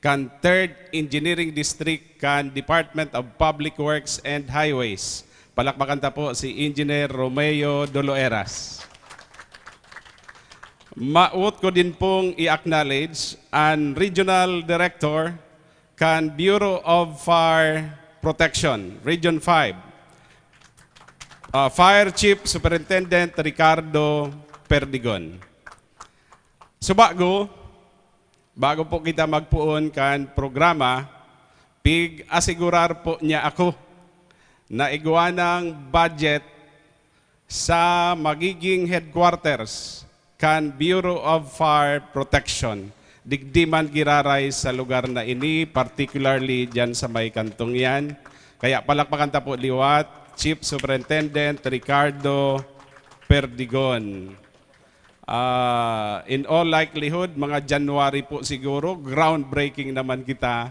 kan Third Engineering District kan Department of Public Works and Highways. Palakpakan ta po si Engineer Romeo Doloeras. Maot ko din pong i-acknowledge an Regional Director kan Bureau of Fire Protection, Region five, ah, Fire Chief Superintendent Ricardo Perdigon. Subago, bago po kita magpoon kan programa, pig-asigurar po niya ako na igwa nang budget sa magiging headquarters kan Bureau of Fire Protection. Digdi man giraray sa lugar na ini, particularly dyan sa may kantong yan. Kaya palakpakan ta po liwat, Chief Superintendent Ricardo Perdigon. Ah, in all likelihood, mga January po siguro, groundbreaking naman kita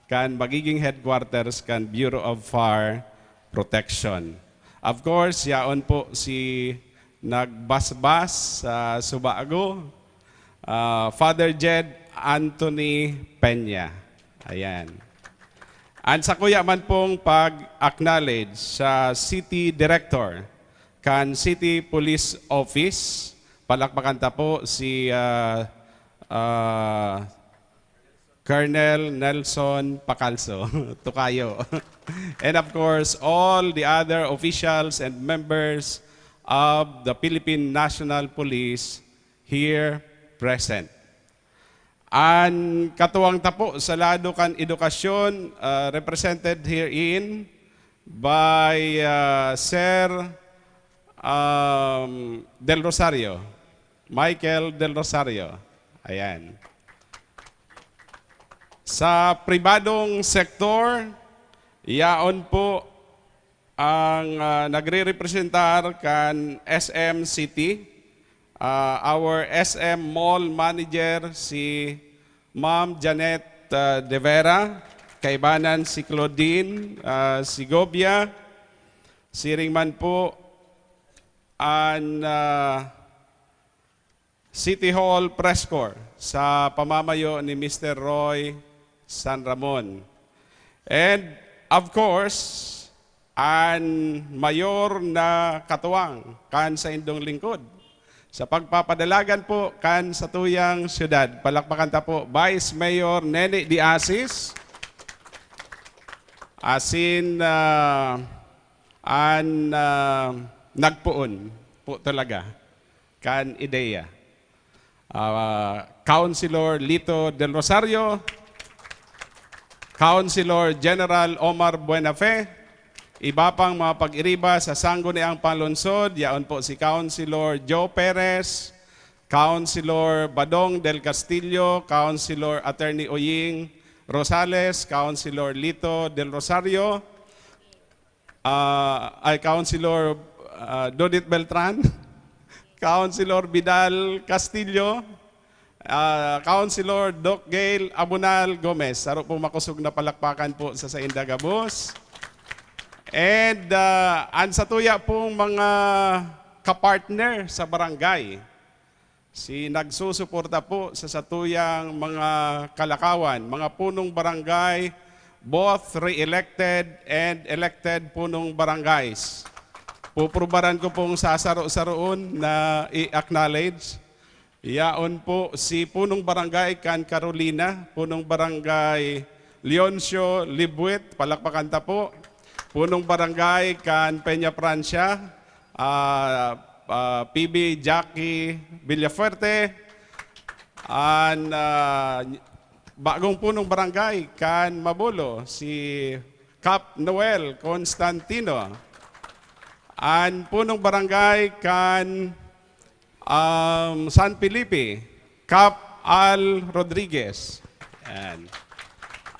kan magiging headquarters kan Bureau of Fire Protection. Of course, yaon po si nagbasbas sa Subago, ah, Father Jed Anthony Peña. Ayan. An sakuya man pong pag-acknowledge sa City Director kan City Police Office. Palakpakan ta po si, ah, ah, Colonel Nelson Pacalso, Tokayo. And of course, all the other officials and members of the Philippine National Police here present. An katuwang ta po sa lado kan edukasyon, ah, represented herein by, ah, Sir, um, Del Rosario, Michael Del Rosario. Ayan. Sa pribadong sektor, yaon po ang, ah, nagrerepresentar kan S M City, ah, our S M Mall Manager, si Ma'am Janet, ah, De Vera, kaibanan si Claudine, ah, Segovia, siring man po an, ah, City Hall Press Corps sa pamamayo ni Mister Roy San Ramon. And of course, an mayor na katuwang kan saindong lingkod. Sa pagpapadalagan po kan satuyang syudad, palakpakan ta po, Vice Mayor Nene de Asis, asin, ah, an, ah, nagpoon po talaga kan ideya. Ah, Councilor Lito Del Rosario, Councilor General Omar Buenafe, iba pang mga pag-iriba sa Sangguniang Panlungsod, yaon po si Councilor Joe Perez, Councilor Badong Del Castillo, Councilor Attorney Oying Rosales, Councilor Lito Del Rosario, ah, ay, Councilor, ah, Dodit Beltran, Councilor Vidal Castillo, ah, Councilor Doc Gail Abunal Gomez. Saro po makosog na palakpakan po sa sainda gabos. And, ah, an satuya pong mga kapartner sa barangay, si nagsusuporta po sa satuyang mga kalakawan, mga punong barangay, both re-elected and elected punong barangays. Puprubaran ko pong sasaro-saroon na i-acknowledge. Yaon po si punong barangay kan Carolina, punong barangay Leoncio Libuit, palakpakan ta po. Punong barangay kan Peña Francia, ah, ah, P B Jackie Villafuerte, an, ah, bagong punong barangay kan Mabolo, si Kap Noel Constantino. An punong barangay kan, um, San Felipe, Kap Al Rodriguez. Yan.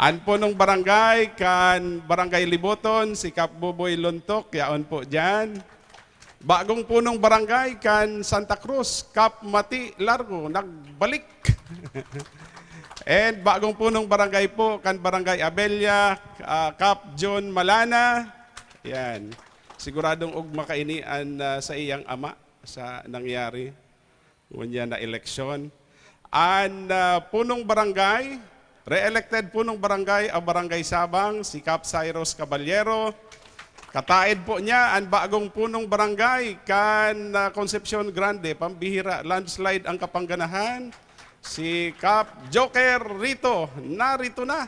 An punong barangay kan Barangay Liboton, si Kap Boboy Lontok, yaon po diyan. Bagong punong barangay kan Santa Cruz, Kap Mati Largo, nagbalik. And bagong punong barangay po kan Barangay Abella, ah, Kap John Malana. Yan. Siguradong ugma kaini an, ah, sa iyang ama sa nangyari ngunyan na eleksyon. An, ah, punong barangay, re-elected punong barangay, ang Barangay Sabang, si Kap Cyrus Caballero. Kataed po niya, an bagong punong barangay, kan, ah, Concepcion Grande, pambihira, landslide ang kapangganahan, si Kap Joker Rito, narito na.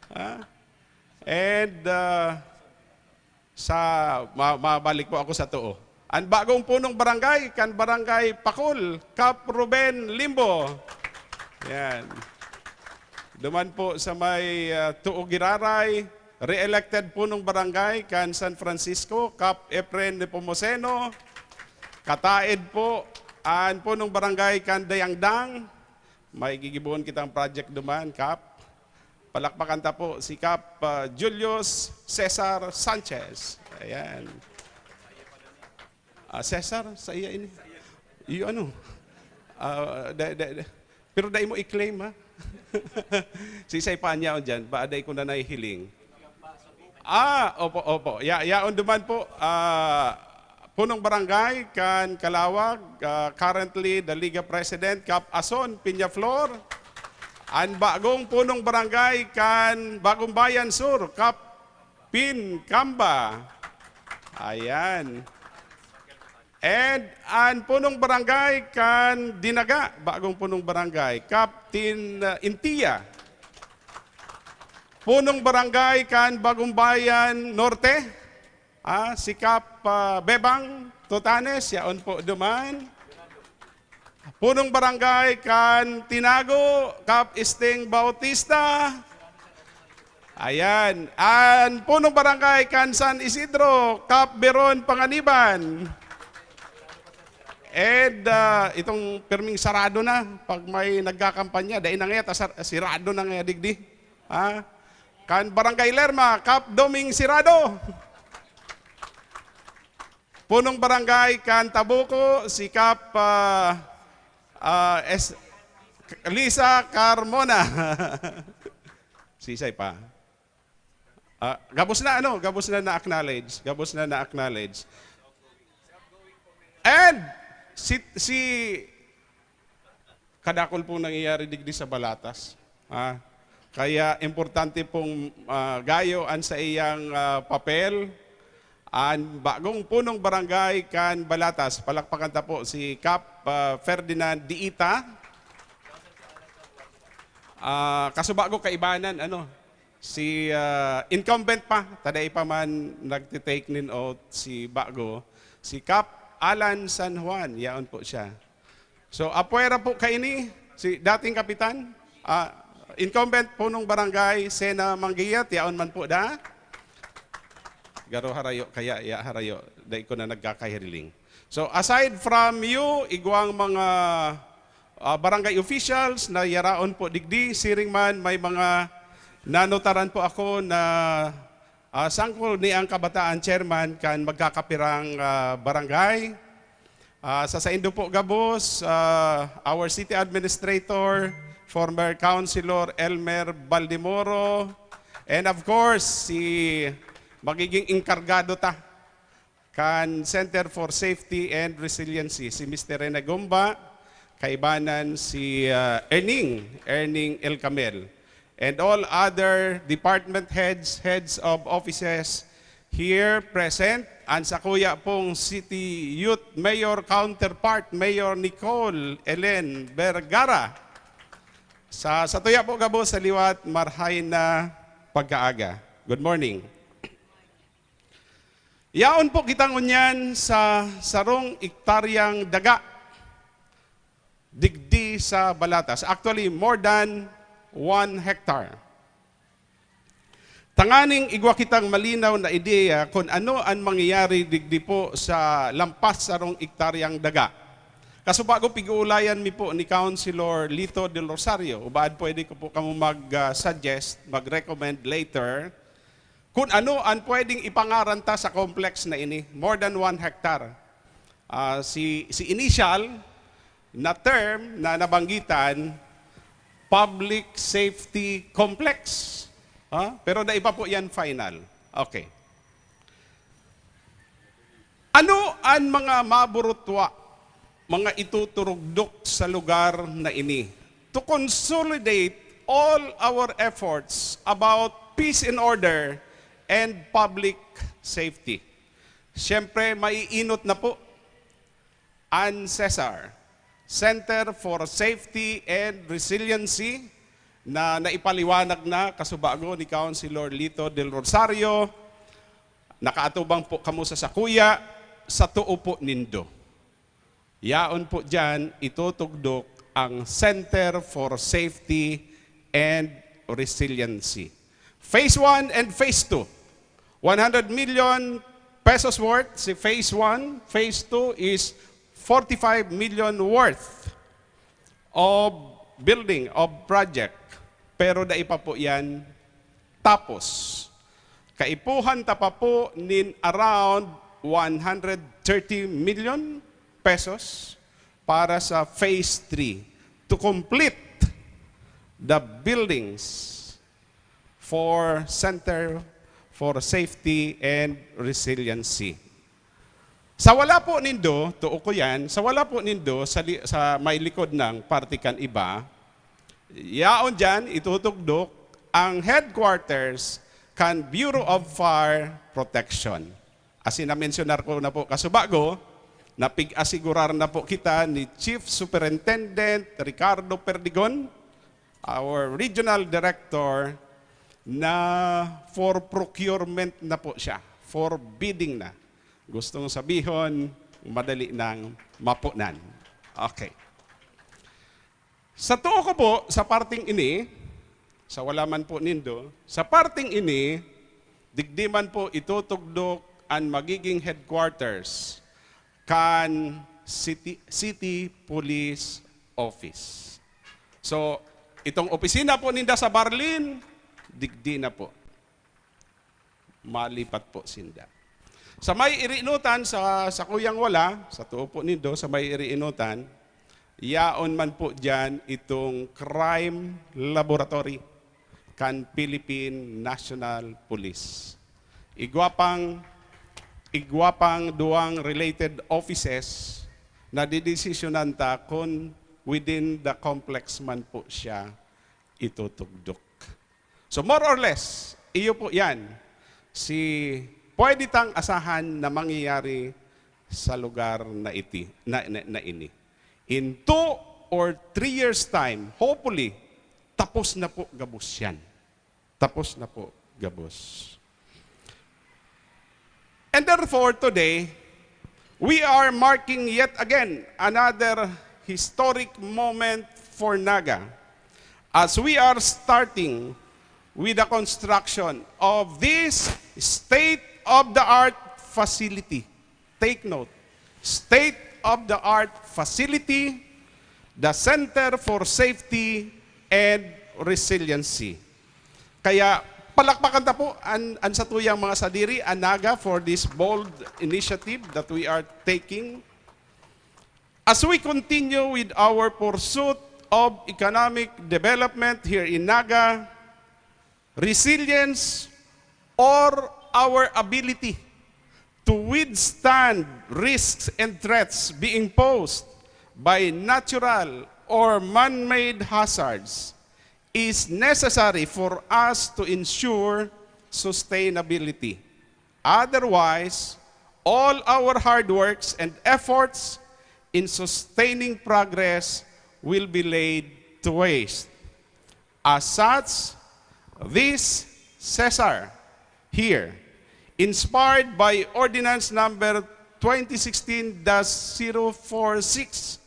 Ah, and, ah, sa, ma-, mabalik po ako sa too. An bagong punong barangay, kan Barangay Pakul, Kap Ruben Limbo. Yan. Duman po sa may, ah, Too Giraray, re-elected punong barangay kan San Francisco, Kap Efren Nepomuceno. Kataed po, an punong barangay kan Dayangdang. May gigibohon kitang project duman, Kap. Palakpakan ta po si Kap, ah, Julius Cesar Sanchez. Ayan. Ah, Cesar, sa iya ini. Iyo ano? Ah, da, da, da. Pero dai mo i-claim, ha? Si Isay pa niya dyan, ba, dai ko na nahihiling. Ah, opo, opo. Ya, yaon duman po, ah, punong barangay kan Calauag, ah, currently the Liga President, Kap Ason Peñaflor. An bagong punong barangay kan Bagong Bayan Sur, Kap Pin Camba. Ayan. And an punong barangay kan Dinaga, bagong punong barangay, Kap Tin, uh, Intia. Punong barangay kan Bagong Bayan Norte, ah, si Kap, ah, Bebang Tutanes, yaon po duman. Punong barangay kan Tinago, Kap Sting Bautista. Ayan. An punong barangay kan San Isidro, Kap Beron Panganiban. And, ah, itong pirming sarado na, pag may nagkakampanya, dai na ngaya, ta-, sar-, sirado na ngaya digdi. Ha? Kan Barangay Lerma, Kap Doming Sirado. Punong barangay kan Tabuco, si Kap, ah, ah, Es-, Lisa Carmona. Sisay pa? Ah, gabos na, ano? Gabos na na-acknowledge. Gabos na na-acknowledge. And si, si kadakol pong nangyayari digdi sa Balatas. Ah, kaya importante pong, ah, gayo an saiyang, ah, papel. An bagong punong barangay kan Balatas, palakpakan ta po si Kap, ah, Ferdinand Diita. Ah, kasubago kaibanan, ano, si, ah, incumbent pa, ta dai pa man nagte-take nin oath si bago, si Kap Alan San Juan, yaon po siya. So, apwera po kaini, si dating kapitan, ah, incumbent punong barangay, Sena Manggiyat, yaon man po da. Garo harayo, kaya ya harayo, dai ko na nagkakahiriling. So, aside from you, igwang mga, ah, barangay officials na yaraon po digdi, siring man may mga nanotaran po ako na, ah, sangkol ni ang kabataan chairman kan magkakapirang, ah, barangay. Ah, sa saindo po gabos, ah, our city administrator, former councilor Elmer Baldemoro, and of course, si magiging enkargado ta kan Center for Safety and Resiliency, si Mister Rene Gumba, kaibanan si, ah, Erning, Erning El Camel, and all other department heads, heads of offices here present, an sakuya pong City Youth Mayor counterpart, Mayor Nicole Elen Vergara. Sa, sa tuya po gabos sa liwat, marhay na pagkaaga. Good morning. Yaon po kita ngunyan sa sarong ektaryang daga digdi sa Balatas. Actually, more than one hectare. Tanganing igwa kitang malinaw na ideya kun ano an mangyayari digdi po sa lampas sarong ektaryang daga. Kasubago, pig-uulayan mi po ni Councilor Lito Del Rosario. Ubaad pwede ko po kamo mag, ah, suggest, mag-recommend later kun ano an pwedeng ipangaran ta sa complex na ini, more than one hectare. Ah, si, si initial na term na nabanggitan, Public Safety Complex. Ha? Pero dai pa po yan final. Okay. Ano an mga maburutwa, mga ituturugdok sa lugar na ini to consolidate all our efforts about peace and order and public safety? Siyempre, maiinot na po an CESAR, Center for Safety and Resiliency, na naipaliwanag na kasubago ni Councilor Lito Del Rosario. Nakaatubang po kamo sa sakuya, sa too po nindo. Yaon po diyan itutugdok ang Center for Safety and Resiliency. Phase one and phase two, one hundred million pesos worth si phase one, phase two is forty-five million worth of building, of project, pero dai pa po yan tapos. Kaipuhan ta pa po nin around one hundred thirty million pesos para sa phase three to complete the buildings for Center for Safety and Resiliency. Sa wala po nindo, too ko yan, sa wala po nindo, sa, li-, sa may likod ng parte kan iba, Yaon diyan, itutugdok ang headquarters kan Bureau of Fire Protection. Asin na-mensionar ko na po kasubago, napig-asigurar na po kita ni Chief Superintendent Ricardo Perdigon, our regional director, na for procurement na po siya, for bidding na. Gustong sabihon, madali nang mapunan. Okay. Sa too ko po, sa parting ini, sa wala man po nindo, sa parting ini, digdi man po itutugdok an magiging headquarters kan City, City Police Office. So, itong opisina po ninda sa Barlin, digdi na po. Malipat po sinda. Sa may irinutan, sa, sa kuyang wala, sa too po nindo, sa may irinutan, yaon man po diyan itong crime laboratory kan Philippine National Police. Igwa pang, igwa pang duwang related offices na didesisyonan ta kung within the complex man po siya itutugdok. So more or less, iyo po yan. Si pwede tang asahan na mangyayari sa lugar na, iti, na, na, na ini. In two or three years' time, hopefully, tapos na po gabos yan. Tapos na po gabos. And therefore, today, we are marking yet again another historic moment for Naga as we are starting with the construction of this state-of-the-art facility. Take note, state-of-the-art facility, the Center for Safety and Resiliency. Kaya palakpakan ta po an, an satuyang mga sadiri, an Naga, for this bold initiative that we are taking. As we continue with our pursuit of economic development here in Naga, resilience, or our ability to withstand risks and threats being posed by natural or man-made hazards is necessary for us to ensure sustainability. Otherwise, all our hard works and efforts in sustaining progress will be laid to waste. As such, this CESAR here, inspired by Ordinance Number twenty sixteen dash zero four six,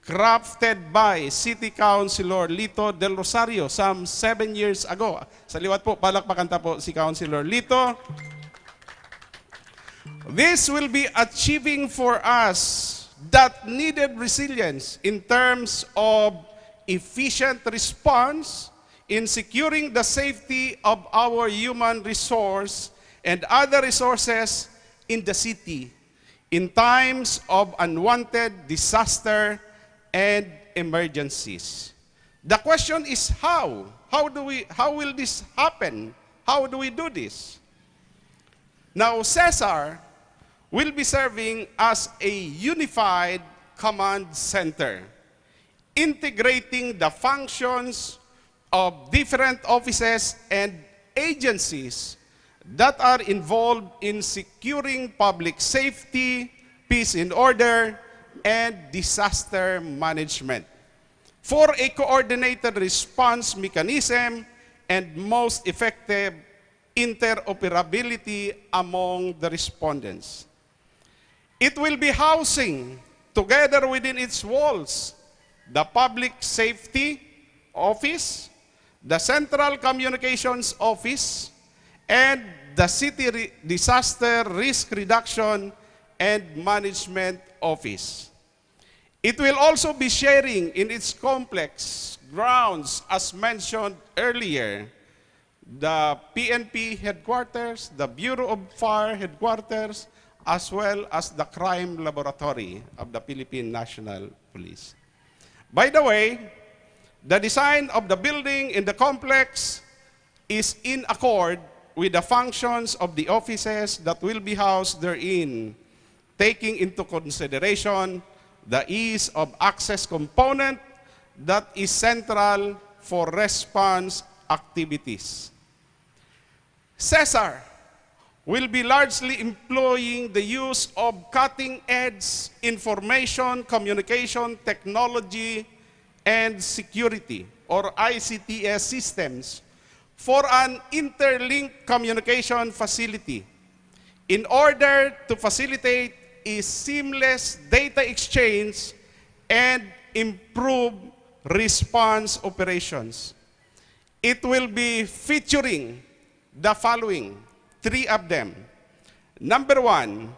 crafted by City Councilor Lito Del Rosario some seven years ago. Sa liwat po, palakpakan ta po si Councilor Lito. This will be achieving for us that needed resilience in terms of efficient response in securing the safety of our human resource and other resources in the city in times of unwanted disaster and emergencies. The question is how? How do we, how will this happen? How do we do this? Now, CESAR will be serving as a unified command center, integrating the functions of different offices and agencies that are involved in securing public safety, peace and order, and disaster management for a coordinated response mechanism and most effective interoperability among the respondents. It will be housing, together within its walls, the Public Safety Office, the Central Communications Office, and the City Re-, Disaster Risk Reduction and Management Office. It will also be sharing in its complex grounds, as mentioned earlier, the P N P headquarters, the Bureau of Fire headquarters, as well as the crime laboratory of the Philippine National Police. By the way, the design of the building in the complex is in accord with the functions of the offices that will be housed therein, taking into consideration the ease of access component that is central for response activities. CESAR will be largely employing the use of cutting-edge information communication technology and security, or I C T S systems, for an interlinked communication facility in order to facilitate a seamless data exchange and improve response operations. It will be featuring the following, three of them. Number one,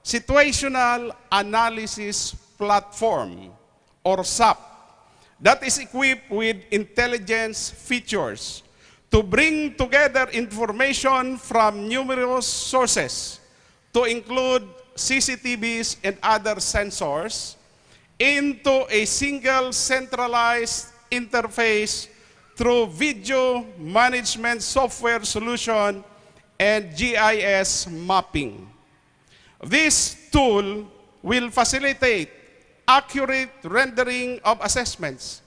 situational analysis platform, or SAP, that is equipped with intelligence features to bring together information from numerous sources, to include C C T Vs and other sensors, into a single centralized interface through video management software solution and G I S mapping. This tool will facilitate accurate rendering of assessments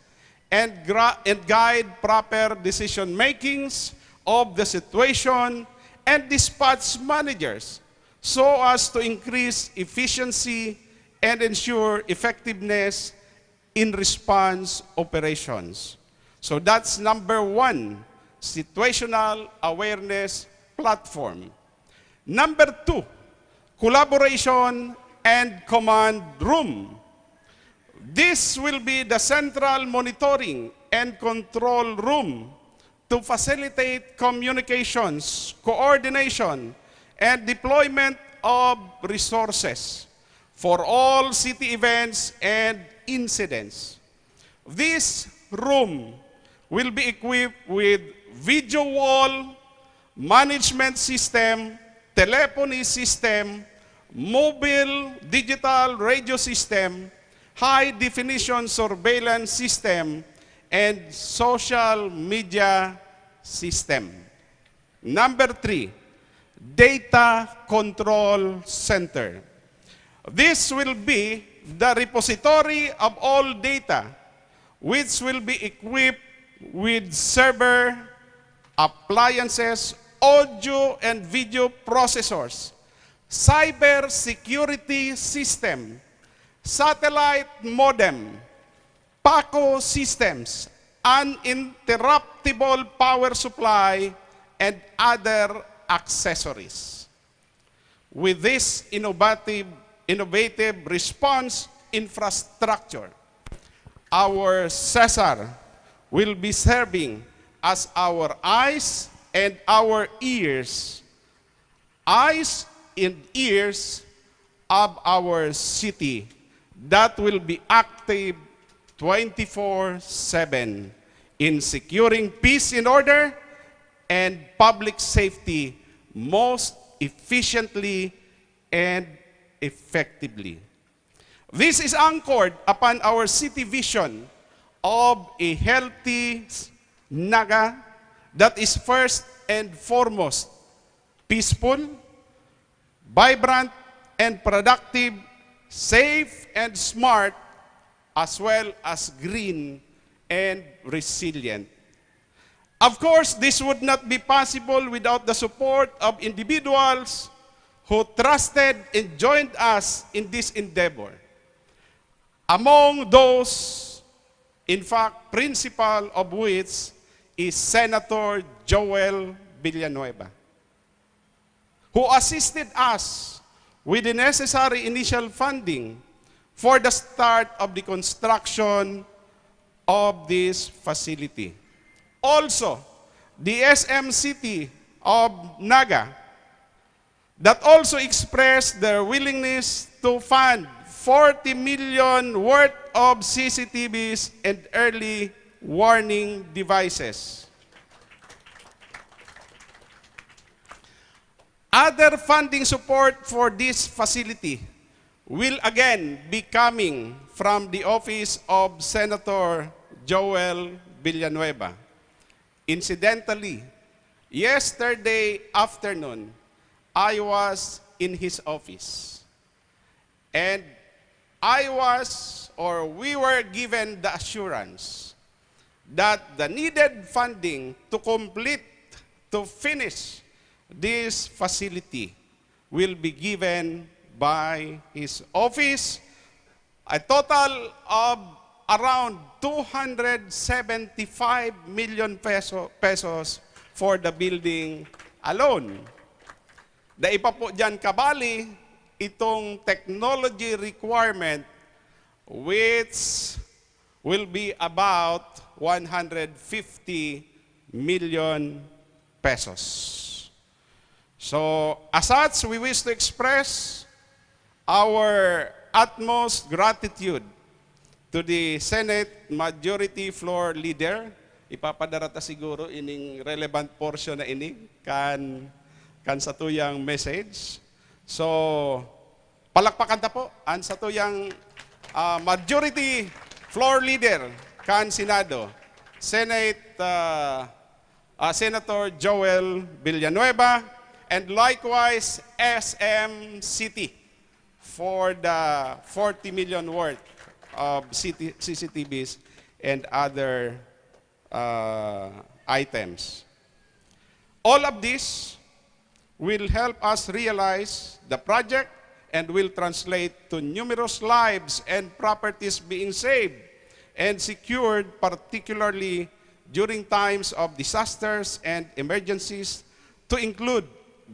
and, gra- and guide proper decision makings of the situation and dispatch managers so as to increase efficiency and ensure effectiveness in response operations. So that's number one, situational awareness platform. Number two, collaboration and command room. This will be the central monitoring and control room to facilitate communications, coordination, and deployment of resources for all city events and incidents. This room will be equipped with video wall, management system, telephony system, mobile digital radio system, high-definition surveillance system, and social media system. Number three, Data Control Center. This will be the repository of all data, which will be equipped with server, appliances, audio and video processors, cyber security system, satellite modem, PACO systems, uninterruptible power supply, and other accessories. With this innovative, innovative response infrastructure, our CESAR will be serving as our eyes and our ears, eyes and ears of our city that will be active twenty-four seven in securing peace and order and public safety most efficiently and effectively. This is anchored upon our city vision of a healthy Naga that is first and foremost peaceful, vibrant, and productive, safe and smart, as well as green and resilient. Of course, this would not be possible without the support of individuals who trusted and joined us in this endeavor. Among those, in fact, principal of which is Senator Joel Villanueva, who assisted us with the necessary initial funding for the start of the construction of this facility. Also, the S M City of Naga that also expressed their willingness to fund forty million worth of C C T Vs and early warning devices. Other funding support for this facility will again be coming from the office of Senator Joel Villanueva. Incidentally, yesterday afternoon, I was in his office. And I was, or we were given the assurance that the needed funding to complete, to finish this facility will be given by his office, a total of around two hundred seventy-five million peso, pesos for the building alone. Dai pa po diyan kabali itong technology requirement, which will be about one hundred fifty million pesos. So, as such, we wish to express our utmost gratitude to the Senate Majority Floor Leader. Ipapadara ta siguro ining relevant portion na ini kan, kan satuyang message. So, palakpakan ta po ang satuyang, ah, Majority Floor Leader kan Senado, Senate, ah, ah, Senator Joel Villanueva, and likewise S M City for the forty million worth of C T, C C T Vs and other, ah, items. All of this will help us realize the project and will translate to numerous lives and properties being saved and secured, particularly during times of disasters and emergencies, to include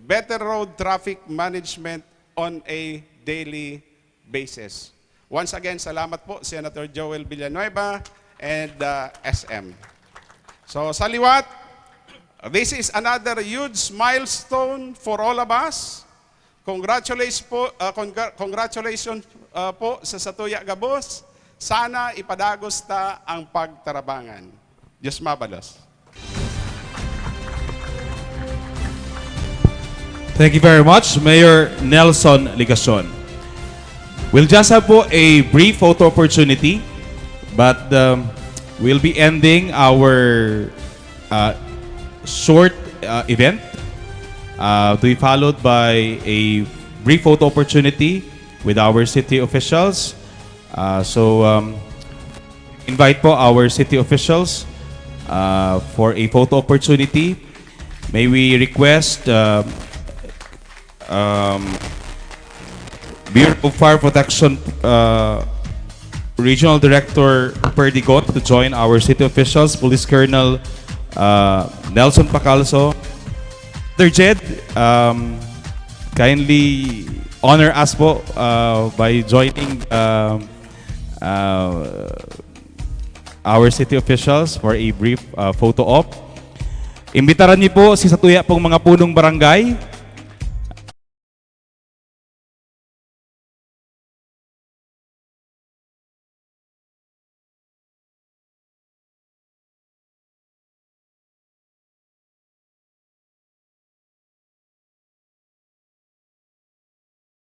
better road traffic management on a daily basis. Once again, salamat po, Senator Joel Villanueva and, uh, S M. So, sa liwat, this is another huge milestone for all of us. Congratulations po, uh, congra-, congratulations, uh, po sa satuya gabos. Sana ipadagos ta ang pagtarabangan. Diyos mabalos. Thank you very much, Mayor Nelson Legacion. We'll just have po a brief photo opportunity, but um, we'll be ending our uh, short uh, event uh, to be followed by a brief photo opportunity with our city officials. Uh, so, um, invite po our city officials uh, for a photo opportunity. May we request uh, um, Bureau of Fire Protection uh, Regional Director Perdigon to join our city officials, Police Colonel uh, Nelson Pacalso. Sir Jed, um, kindly honor us po uh, by joining um, uh, our city officials for a brief uh, photo op. Imbitaran niyo po si satuya pong mga punong barangay